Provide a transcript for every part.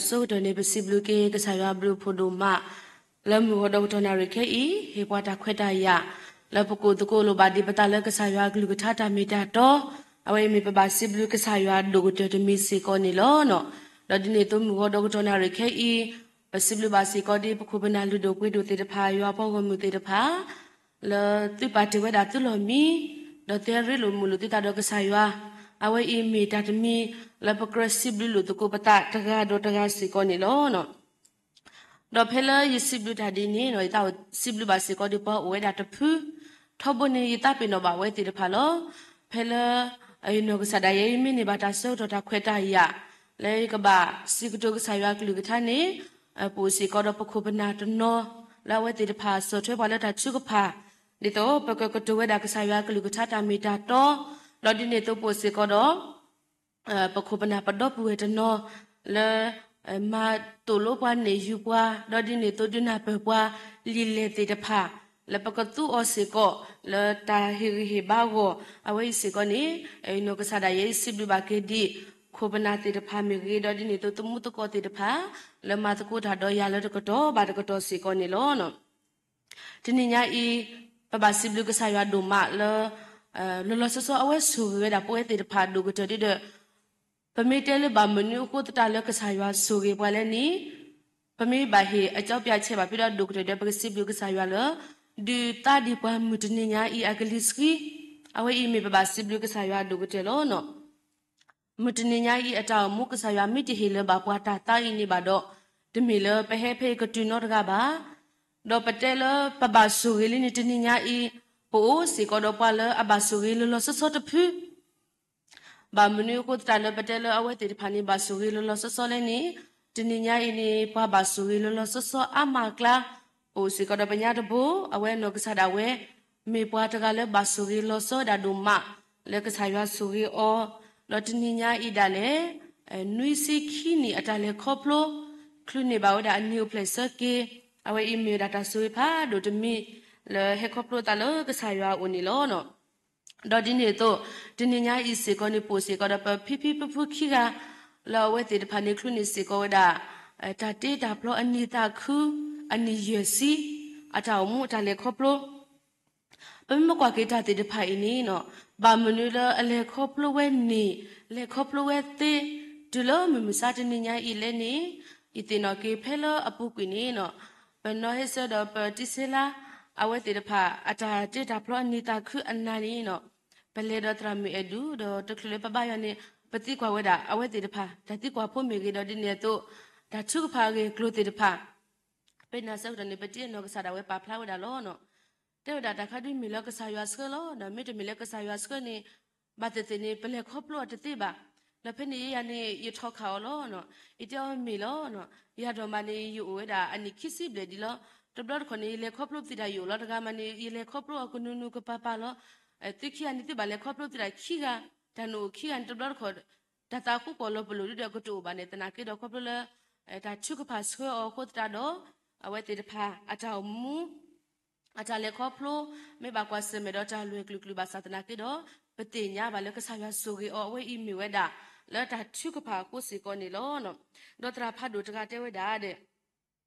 အဆိကတၢၢ်န့ၣ် ပစံးဘျုးက့ၤကစၢ်ယွၤဘျုးဖှိၣ်ဒိၣ်မး လၢမုၢ်ဂီၤဒီကတီၢ်နၣ်ရံၣ်ခဲအံၤ ဟ့ၣ်ပှၤတၢ်ခွဲးတၢ်ယာ် လၢပကိးသကိးလိာ်ဘၣ်ဒံးပသးလၢကစၢ်ယွၤအကလုၢ်ကထါတၢ်မ့ၢ်တၢ်တီ, အဝဲအံၤမ့ၢ်ပဘၣ်စံးဘျုးကစၢ်ယွၤဒိၣ်ကတၢၢ်တမံၤစ့ၢ်ကီးန့ၣ်လီၤ. ဒီးဒ်န့ၣ်အသိးမုၢ်ဂီၤဒီကတီၢ်နၣ်ရံၣ်ခဲအံၤ ပစံးဘျုးဘၣ်စ့ၢ်ကီးဒ်ပခိၣ်ပနၢ်လုၢ်ဒိၣ်ပှ့ၤဒိၣ်သ့ၣ်တဖၣ် ယွၤပှၤဂီၢ်မုၢ်သ့ၣ်တဖၣ် လၢသုပာ်တ့ၢ်ဝဲဒၣ်သုလီၢ်မံ ဒီးသုဟဲရ့လိာ်မုာ်လိာ်သုသးဒီးကစၢ်ယွၤ, အဝဲအံၤမ့ၢ်တၢ်တမံၤလၢပကြၢးစံးဘျုးလိာ်သကိးပသးတဂၤဒီးတဂၤစ့ၢ်ကီးန့ၣ်လီၤ. ဒီးဖဲလၢယစံးဘျုးတၢ်ဒ်န့ၣ် ယသးအိၣ်စံးဘျုးဘၣ်စ့ၢ်ကီးဒ်ပှၤအိၣ်ဝဲဒၣ်တဖု, ထီဘိန့ၣ်ယသးပ့ၤနီၣ်ဘၣ်အဝဲသ့ၣ်တဖၣ်လီၤ. ဖဲလၢ ယနီၢ်ကစၢ်ဒၣ်ယဲအံၤမ့ၢ်န့ၢ်ဘၣ်တၢ်ဆၢကတီၢ်တၢ်ခွဲးတၢ်ယာ် လၢယကဘၣ်စံးကတိၤကစၢ်ယွၤကလုၢ်ကထါန့ၣ် ပအိၣ်စ့ၢ်ကီးဒီးပခိၣ်ပနၢ်တနီၤ လၢအဝဲသ့ၣ်တဖၣ်ဆီၣ်ထွဲပှၤလၢတၢ်ထုကဖၣ် ဒ်သိးပကကတိၤဝဲဒၣ်ကစၢ်ယွၤကလုၢ်ကထါတၢ်မ့ၢ်တၢ်တီ, ဒီးဒ်န့ၣ်အသိးပအိၣ်စ့ၢ်ကီးဒီး ပခိၣ်ပနၢ်ပဒီပုၢ်ဝဲၢ်တနီၤ လၢ မၤသိၣ်လိပှၤန့ၢ်ယူၤပှၤ ဒီးဒ်န့ၣ်အသိးဒုးနၢ်ပၢၢ်ပှၤ လံာ်လဲၢ်သ့ၣ်တဖၣ် လၢပကသူအီၤစ့ၢ်ကီး လၢတၢ်ဟ့ၣ်ဂံၢ်ဟ့ၣ်ဘါအဂီၢ် အဝဲအံၤစ့ၢ်ကီးန့ၣ် နီၢ်ကစၢ်ဒၣ်ယဲအံၤစံးဘျုးဘၣ်က့ၤဒ် ခိၣ်ပနၢ်သ့ၣ်တဖၣ်မ့ၢ်ဂ့ၤ ဒီးဒ်န့ၣ်အသိးသမူသကိးသ့ၣ်တဖၣ် လၢမၤသကိးတၢ်ဒီးယၤလၢတကတီၢ်ဘၣ်တကတီၢ်စ့ၢ်ကီးန့ၣ်လီၤ. တနံၤညါအံၤ ပဘၣ်စံးဘျုးကစၢ်ယွၤဒိၣ်မးလၢ လီၤလီၤဆီဆီအဝဲဆိၣ်ဂ့ၤဝဲဒၣ်ပဝဲသ့ၣ်တဖၣ်ဒိၣ်ကတၢၢ်ဒ်ဒီး ပမ့ၢ်တဲလၢဘၣ်မနုၤအဃိသတးလၢကစၢ်ယွၤဆိၣ်ဂ့ၤပှၤလဲၣ်န့ၣ် ပမ့ၢ်ဘၣ်ဟ့ၣ်အကၠီပၠးဆဲးဘၣ်ဖဲဒီးဒိၣ်ကတၢၢ်ဒီး ပကစံးဘျုးကစၢ်ယွၤလၢ ဒုးသါဒံးပှၤမုၢ်တနံၤညါအံၤအကလံၤဆှံ, အဝဲအံၤမ့ၢ်ပဘၣ်စံးဘျုးကစၢ်ယွၤဒိၣ်ကတၢၢ်လီၤ. မုၢ်တနံၤညါအံၤအတၢ်အိၣ်မူကစၢ်ယွၤမ့ၢ်တဟ့ၣ်လၢၤဘၣ်ပှၤတၢ်သါအံၤန့ၣ်ဘၣ်ဒီး တမ့ၢ်လၢပဟဲဖဲအံၤကတုၤနီတဂၤဘၣ်. ဒီးပတဲလၢပဘၣ်ဆိၣ်ဂ့ၤလံန့ၣ်တနံၤညါအံၤ ပအိၣ်စ့ၢ်ကီးဒီးပှၤလၢအဘၣ်ဆိၣ်ဂ့ၤလီၤလီၤဆီဆီတဖု ဘၣ်မနုၤအဃိသတးလၢပတဲလၢအဝဲသ့ၣ်တဖၣ်န့ၣ်ဘၣ်ဆိၣ်ဂ့ၤလီၤလီၤဆီဆီလဲၣ်န့ၣ် တနံၤညါအံၤန့ၣ် ပှၤဘၣ်ဆိၣ်ဂ့ၤလီၤလီၤဆီဆီအါမးအကျါ ပအိၣ်စ့ၢ်ကီးဒီးပညါတဘိ အဝဲနီၢ်ကစၢ်ဒၣ်ဝဲ မ့ၢ်ပှၤတဂၤလၢဘၣ်ဆိၣ်ဂ့ၤလီၤဆီဝဲဒၣ်ဒိၣ်မး လၢကစၢ်ယွၤဆိၣ်ဂ့ၤအီၤ ဒီးတနံၤညါအံၤဒၣ်လဲာ် နွံဆံခံနံၣ်အတၢ်လဲၤခီဖျိ ချုးန့ၢ်ဘၣ်ဝဲဒၣ်အနံၤအိၣ်ဖျဲၣ်ဆၢက့ၤ အဝဲအံၤမ့ၢ်ဝဲဒၣ်တၢ်ဆိၣ်ဂ့ၤဖးဒိၣ်တမံၤ လၢဟဲခီဖျိသးလၢကစၢ်ယွၤအအိၣ်န့ၣ်လီၤ. ဒီးဒ်န့ၣ်အသိး တနံၤညါအံၤစ့ၢ်ကီးန့ၣ် ပအိၣ်စ့ၢ်ကီးဒီးပဖံဖံဖုဖုခံဂၤ လၢအဝဲသ့ၣ်တဖၣ်န့ၣ်ချုးန့ၢ်စ့ၢ်ကီးဝဲဒၣ် တၢ်တ့တၢ်ဖျီအနံၤသးခု အနံၤယဲၢ်ဆံ အတၢ်အိၣ်မူအတၢ်လဲၤခီဖျိ ပမ့ၢ်ကွၢ်က့ၤတၢ်သ့ၣ်တဖၣ်အံၤန့ၣ် ဘၣ်မနုၤလၢအလဲၤခီဖျိဝဲန့ၣ် လဲၤခီဖျိဝဲသ့ တုၤလၢမုၢ်မဆါတနံၤညါအံၤလဲၣ်န့ၣ် ယသ့ၣ်နီၣ်က့ၤဖဲလၢအပူၤကွံာ်န့ၣ် ပနီၢ်ဟဲဆၢဒီးပတံၤစ့လါ အဝဲသ့ၣ်တဖၣ် အတၢ်တ့တၢ်ဖျီအနံၤသးခုအနၤန့ၣ် ပလဲၤဒီးသရၣ်မုၣ်အဲၣ်ဒူၣ် ဒီးတချုးလၢပဘါယွၤန့ၣ် ပသံကွၢ်ဝဲဒၣ် အဝဲသ့ၣ်တဖၣ် တၢ်သံကွၢ်ဖိမ့ၢ်ဂ့ၤ ဒီးဒ်န့ၣ်အသိး တၢ်ထုကဖၣ်အဂ့ၢ်အကျိၤသ့ၣ်တဖၣ် ဖဲန့ၣ်အဆၢကတီၢ်န့ၣ် ပတံၤအနီၢ်ကစၢ်ဒၣ်ဝဲပာ်ဖျါဝဲဒၣ်လီၤ. တဲဝဲဒၣ်တၢ်ခါဒုးမ့ၢ်လၢကစၢ်ယွၤဆှၢလီၤ ဒီးမ့တမ့ၢ်လၢကစၢ်ယွၤဆှၢန့ၣ် ဘၣ်သ့ၣ်သ့ၣ်န့ၣ် ပလဲၤခီဖျိအီၤတသ့ဘၣ်. ဒီးဖဲန့ၣ်ယဲယၤန့ၣ် ယထီၣ်ခးအီၤလီၤ. ယတဲအီၤမ့ၢ်လီၤ. ယၤဒိၣ်မးန့ၣ် ယအိၣ်ဝဲဒၣ်အနံၣ်ခံဆံဘျဲၣ်ဒံးလီၤ. တဘျီတခီၣ်န့ၣ် ယလဲၤခီဖျိပသံတၢ်ယအိၣ်လီၤတဂၤမးန့ၣ် ယလဲၤခီဖျိအီၤကနူၤနူၤကပၤပၤလီၤ. သုခံဂၤန့ၣ်သုဘၣ်လဲၤခီဖျိပသံတၢ်ခံဂၤ တၢ်နအိၣ်ခံဂၤန့ၣ် တဘျီတခီၣ် တၢ်သးဃူကီၢ်လီၤပလိာ်ဒ်ဒီးကတအိၣ်ဘၣ်န့ၣ် သနာ်က့ဒီးခီဖျိလၢ တၢ်ထုကဖၣ်ဆှၢအီၤအဃိသတးဒီး အဝဲသ့ၣ်တဖၣ် အတၢ်အိၣ်မူ အတၢ်လဲၤခီဖျိ မ့ၢ်ဘၣ်ကွၢ်ဆၢၣ်မဲာ်ဒီးတၢ်လွဲၢ်ကျုာ်ကျုာ်ဘၣ်ဆၣ်သနာ်က့ဒီး ပသ့ၣ်ညါဘၣ်လၢကစၢ်ယွၤဆိၣ်ဂ့ၤအီၤ အဝဲအံၤမ့ၢ်ဝဲဒၣ် လၢတၢ်ထုကဖၣ်အဃိစ့ၢ်ကီးန့ၣ်လီၤ. ဒီးသရၣ်ဖးဒိၣ်တဂၤတဲဝဲဒၣ်ဒီး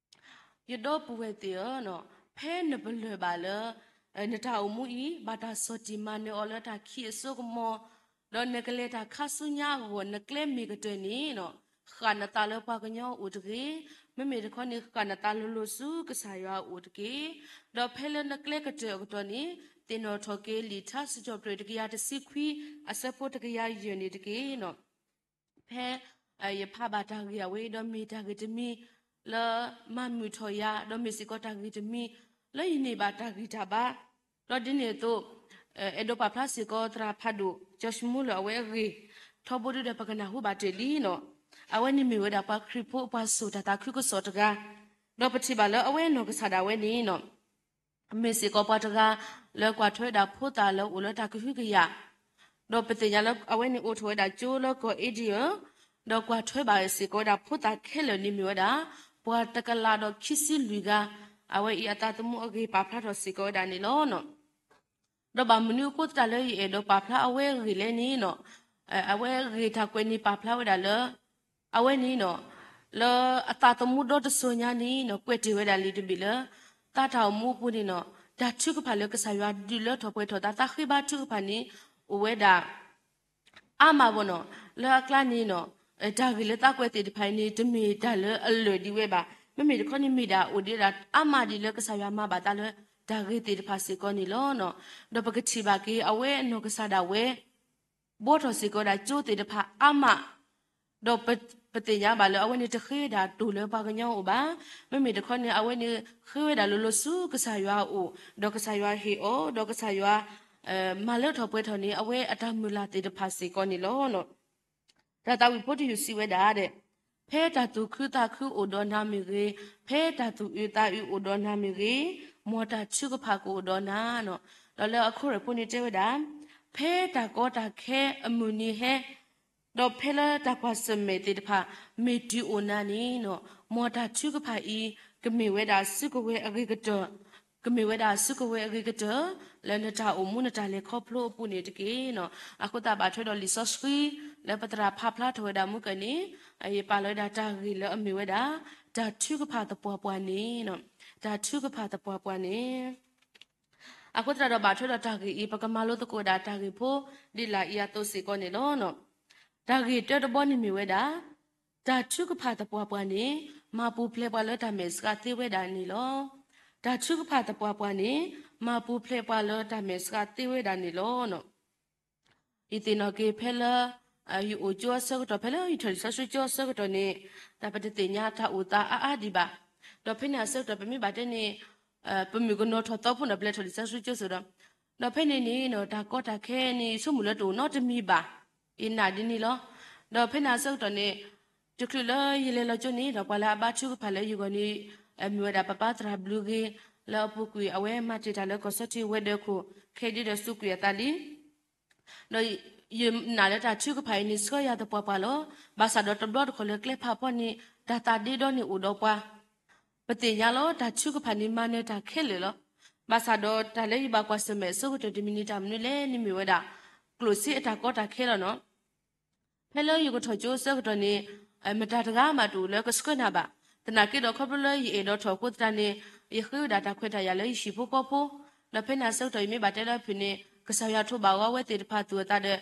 ယဒီပုၢ်ဝဲၢ်သ့ၣ်ဧၢ, ဖဲနပလၢၢ်ဘၣ်လၢ နတၢ်အိၣ်မူအံၤ ဘၣ်တၢ်ဆီၣ်တံၢ်မၤနၢၤအီၤလၢတၢ်ခံးအစိကမီၤ, ဒီးနကလဲၤတၢ်ခါဆူညါအဂီၢ် နကျဲမ့ၢ်ကတၢၢ်န့ၣ် ဃၣ်နသးလၢပှၤကညီအအိၣ်တဂ့ၤ. မ့မ့ၢ်တခီန့ၣ် ဃၣ်နသးလိၤလိၤဆူကစၢ်ယွၤအအိၣ်တက့ၢ်. ဒီးဖဲလၢနကျဲကတၢၢ်အကတီၢ်န့ၣ် သ့ၣ်နီၣ်ထီၣ်က့ၤလံာ်ထါစံးထီၣ်ပတြၢၤတကယၤတဆံခွံ အဆၢဖိတကယၤယဲၢ်န့ၣ်တက့ၢ်. ဖဲယဖးဘၣ်တၢ်ဂ့ၢ်အဝဲ ဒီးမ့ၢ်တၢ်ဂ့ၢ်တမံၤ လၢမၤမုာ်ထီၣ်ယၤ ဒီးမ့ၢ်စ့ၢ်ကီးတၢ်ဂ့ၢ်တမံၤ လၢယန့ၢ်ဘၣ်တၢ်ဂံၢ်တၢ်ဘါ, ဒီးဒ်န့ၣ်အသိး အဲၣ်ဒိးပာ်ဖျါစ့ၢ်ကီးသရၣ်ဖးဒိၣ် George Muller အဝဲအဂ့ၢ် ထီဘိဒ်ဒီးပကနၢ်ဟူဘၣ်တ့ၢ်လံနီၤ. အဝဲန့ၣ်မ့ၢ်ဝဲဒၣ်ပှၤခရံာ်ဖိပှၤစိာ်တၢ်သးခုကစီၣ်တဂၤ, ဒီးပထံၣ်ဘၣ်လၢအဝဲနီၢ်ကစၢ်ဒၣ်ဝဲန့ၣ်နီၤ မ့ၢ်စ့ၢ်ကီးပှၤတဂၤ လၢကွၢ်ထွဲဝဲဒၣ်ဖိသၣ်လၢအိၣ်လၢတၢ်ကဟုကယာ်, ဒီးပသ့ၣ်ညါလၢအဝဲန့ၣ်အိၣ်ထီၣ်ဝဲဒၣ်ကၠိလၢကီၢ် India, ဒီးကွၢ်ထွဲဘၣ်စ့ၢ်ကီးဝဲဒၣ်ဖိသၣ်ခဲလၢာ်န့ၣ်မ့ၢ်ဝဲဒၣ် ပှၤတကလးဒီးခံဆံလွံၢ်ဂၤ, အဝဲအံၤအသးသမူအဂ့ၢ်ပာ်ဖျါထီၣ်စ့ၢ်ကီးဝဲဒၣ်န့ၣ်လီၤ. ဒီးဘၣ်မနုၤအဃိသတးလၢယအဲၣ်ဒိးပာ်ဖျါအဝဲအဂ့ၢ်လဲၣ်န့ၣ်နီၤ, အဝဲအဂ့ၢ်တၢ်ကွဲးန့ၣ်ပာ်ဖျါဝဲဒၣ်လၢ အဝဲန့ၣ်နီၤ လၢအသးသမူဒီတစိၤညါန့ၣ်နီၤ ကွဲးတ့ၢ်ဝဲဒၣ်လံာ်တဘ့ၣ်လၢ သးတၢ်အိၣ်မူအပူၤန့ၣ်နီၤ တၢ်ထုကဖၣ်လၢကစၢ်ယွၤဒုးလၢထီၣ်ပှဲၤထီၣ်သး သးဃ့ဘါထုကဖၣ်န့ၣ် အိၣ်ဝဲဒၣ် အါမးဘၣ်နီၤ. လၢအကျါန့ၣ်နီၤ တၢ်ဂ့ၢ်လၢသးကွဲးသ့ၣ်တဖၣ်အံၤန့ၣ် တမ့ၢ်တၢ်လၢအလၢာ်ဒံးဝဲဘၣ်. မ့မ့ၢ်တခီန့ၣ်မ့ၢ်ဒၣ်အိၣ်ဒံးဒၣ်အါမးဒံးလၢ ကစၢ်ယွၤမၤဘၣ်သးလၢ တၢ်ဂ့ၢ်သ့ၣ်တဖၣ်စ့ၢ်ကီးန့ၣ်လီၤ. ဒီးပကထံၣ်ဘၣ်က့ၤ အဝဲအနီၢ်ကစၢ်ဒၣ်ဝဲ ဘှီထီၣ်စ့ၢ်ကီးဝဲဒၣ်ကၠိသ့ၣ်တဖၣ်အါမး, ဒီးပသ့ၣ်ညါဘၣ်လၢအဝဲန့ၣ်တဃ့ဝဲဒၣ်တိၢ်လၢပှၤကညီအအိၣ်ဘၣ်. မ့မ့ၢ်တခီန့ၣ် အဝဲန့ၣ်ဃ့ဝဲဒၣ်လိၤလိၤဆူကစၢ်ယွၤအအိၣ်, ဒီးကစၢ်ယွၤဟ့ၣ်အီၤ, ဒီးကစၢ်ယွၤ မၤလၢထီၣ်ပှဲၤထီၣ်န့ၣ် အဝဲအတၢ်မုၢ်လၢ်သ့ၣ်တဖၣ်စ့ၢ်ကီးန့ၣ်လီၤ. တၢ်သးဝံၣ်ဖိတယုၢ်စံးဝဲဒၣ်ဒီး, ဖဲတၢ်သူၣ်ခုသးခုအိၣ်ဒီးနၤမ့ၢ်ဂ့ၤ, ဖဲတၢ်သူၣ်အုးသးအုးအိၣ်ဒီးနၤမ့ၢ်ဂ့ၤ, မ်တၢ်ထုကဖၣ်ကအိၣ်ဒီးနၤနီၤ. ဒီးလၢအခိၣ်ရၢၢ်ဖိန့ၣ်တဲဝဲဒၣ်, ဖဲတၢ်ကီတၢ်ခဲအမုၢ်နံၤဟဲ ဒီးဖဲလၢတၢ်ကွၢ်ဆၢၣ်မဲာ်သ့ၣ်တဖၣ် မ့ၢ်တုၤအိၣ်နၤန့ၣ်နီၤ, မ်တၢ်ထုကဖၣ်အံၤ ကမ့ၢ်ဝဲဒၣ်စုကဝဲၤအဂ့ၤကတၢၢ်, ကမ့ၢ်ဝဲဒၣ်စုကဝဲၤအဂ့ၤကတၢၢ် လၢနတၢ်အိၣ်မူနတၢ်လဲၤခီဖျိအပူၤန့ၣ်တက့ၢ်နီၤ. အဃိသတးဘၣ်ထွဲဒီးလံာ်စီဆှံ လၢပသရၣ်ဖးဖျါထီၣ်ဝဲဒၣ်မုၢ်ကၢၢ်န့ၣ် ယပာ်လီၤဝဲဒၣ်တၢ်ဂ့ၢ်လၢအမ့ၢ်ဝဲဒၣ် တၢ်ထုကဖၣ်သပှၢ်ပှၢ်န့ၣ်, တၢ်ထုကဖၣ်သပှၢ်ပှၢ်န့ၣ် အဃိသတးဒီးဘၣ်ထွဲဒီးတၢ်ဂ့ၢ်အံၤ ပကမၤလိသကိးဝဲဒၣ်တၢ်ဂ့ၢ်ဖိ ဒ်လာ်အံၤအသိးစ့ၢ်ကီးန့ၣ်လီၤ. တၢ်ဂ့ၢ်တၢတဘီန့ၣ်မ့ၢ်ဝဲဒၣ် တၢ်ထုကဖၣ်သပှၢ်ပှၢ်န့ၣ် မၤပူၤဖျဲးပှၤလၢတၢ်မဲာ်ဆှးသ့ဝဲဒၣ်န့ၣ်လီၤ. တၢ်ထုကဖၣ်သပှၢ်ပှၢ်န့ၣ် မၤပူၤဖျဲးပှၤလၢတၢ်မဲာ်ဆှးသ့ဝဲဒၣ်န့ၣ်လီၤ. ယသ့ၣ်နီၣ်က့ၤဖဲလၢ ယအိၣ်ကၠိအဆၢကတီၢ် ဖဲလၢယထီၣ်လံာ်စီဆှံကၠိအဆၢကတီၢ်န့ၣ် တၢ်ပတသ့ၣ်ညါတၢ်အိၣ်သးအါအါဒံးဘၣ်. ဒီးဖဲန့ၣ်အဆၢကတီၢ် ပမ့ၢ်ဘၣ်တဲန့ၣ် ပမုၣ်ကနီၤထီၣ်သီဖိန့ၣ် ပလဲၤထီၣ်လံာ်စီဆှံကၠိစ့ၢ်ဒီး, ဒီးဖဲန့ၣ်န့ၣ်နီၤ တၢ်ကီတၢ်ခဲန့ၣ် ယဆိကမိၣ်လၢတအိၣ်နီတမံၤဘၣ်. ယနာ်ဒ်န့ၣ်လီၤ. ဒီးဖဲန့ၣ်အဆၢကတီၢ်န့ၣ် တချုးလၢယလဲၤလီၤကၠိန့ၣ်ဒီး ပှၤလၢအဘါထုကဖၣ်လၢယဂီၢ်န့ၣ် မ့ၢ်ဝဲဒၣ်ပၢ်ပၢ်သရၣ်ဘျုးဂ့ၤ လၢအပူၤကွံာ်အဝဲမၤတ့ၢ်တၢ်လၢကီၢ်စီထံဝဲၤဒၢးခိၣ် ခဲအံၤဒ်ဒီးစူးကွံာ်အသးလံ ဒီးယနာ်လၢတၢ်ထုကဖၣ်အံၤန့ၣ် ဆှၢယၤသပှၢ်ပှၢ်လီၤ. ဘၣ်ဆၣ်ဒီးတဘျီတခီၣ်လၢကျဲဖးဖီန့ၣ် တၢ်သးဒ့ဒီန့ၣ်အိၣ်ဒီးပှၤ, ပသ့ၣ်ညါလီၤ တၢ်ထုကဖၣ်န့ၣ်မၤနၢၤတၢ်ခဲလၢာ်လီၤ. ဘၣ်ဆၣ်ဒီးတၢ်လၢယဘၣ်ကွၢ်ဆၢၣ်မဲာ်အဆိကတၢၢ်တမံၤန့ၣ် တၢ်မနုၤလဲၣ်န့ၣ်မ့ၢ်ဝဲဒၣ် ကျိၣ်စ့အတၢ်ကီတၢ်ခဲလီၤနီၤ. ဖဲလၢယကထီၣ်ကၠိအဆၢကတီၢ်န့ၣ် မတၤတဂၤမးတအိၣ်လၢကဆှၢနၤဘၣ်. သနာ်က့ဒီးခီဖျိလၢယအဲၣ်ဒိးထီၣ်အဃိသတးန့ၣ် ယဃ့ဝဲဒၣ်တၢ်ခွဲးတၢ်ယာ်လၢယဟံၣ်ဖိဃီဖိ, ဒီးဖဲန့ၣ်အဆၢကတီၢ် ယမ့ၢ်ဘၣ်တဲလၢအဖုၣ်န့ၣ် ကစၢ်ယွၤထိးဘၣ်ဂီၤဝဲသ့ၣ်တဖၣ်သူၣ်အသးဒီး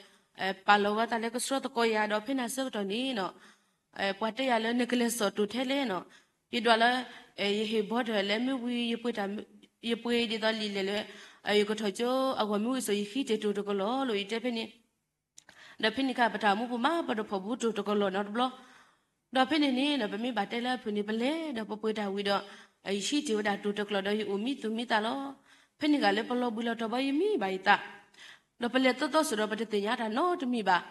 ပာ်လီၤဝဲသးလၢကဆှၢသကိးယၤ ဒီးဖဲန့ၣ်အဆၢကတီၢ်န့ၣ်နီၤ ပှၤတဲယၤလၢနကလဲၤစိာ်တိၢ်ထဲလဲၣ်နီၤ. ယဒွးလၢ ယဟ့ၣ်ဘီတၢ်လၢမ့ၢ်ဝံၤ ယပှ့ၤဒ်သိးလံာ်လဲၢ်လၢ ယကထီၣ်ကၠိအဂီၢ်မ့ၢ်ဝံၤအသိး ယဃံတ့ၢ်တိၢ်တကလီၢ်လိာ် ယတဲဖဲန့ၣ် ဒီးဖဲန့ၣ်အခါ ပတၢ်အိၣ်မူပူၤမး ပတဖီၣ်ဘူးတိၢ်တကလီၢ်နီတဘျီ. ဒီးဖဲန့ၣ်န့ၣ်ဒီး ပမ့ၢ်ဘၣ်တဲလၢအဖုၣ်န့ၣ် ပလဲၤဒီးပပှ့ၤတၢ်ဝံၤဒီး ယဟံးတ့ၢ်ဝဲဒၣ်တိၢ်တကလီၢ်ဒီး ယအိၣ်မံသူၣ်မံသးလီၤ. ဖဲန့ၣ်ဂၤလၢပလီၤဘှံးလီၤတီၤဘီ ယမံဘၣ်ယသး ဒီးပလဲၤသီသီစိၤဒီးပတသ့ၣ်ညါတၢ်နီတမံၤဘၣ်.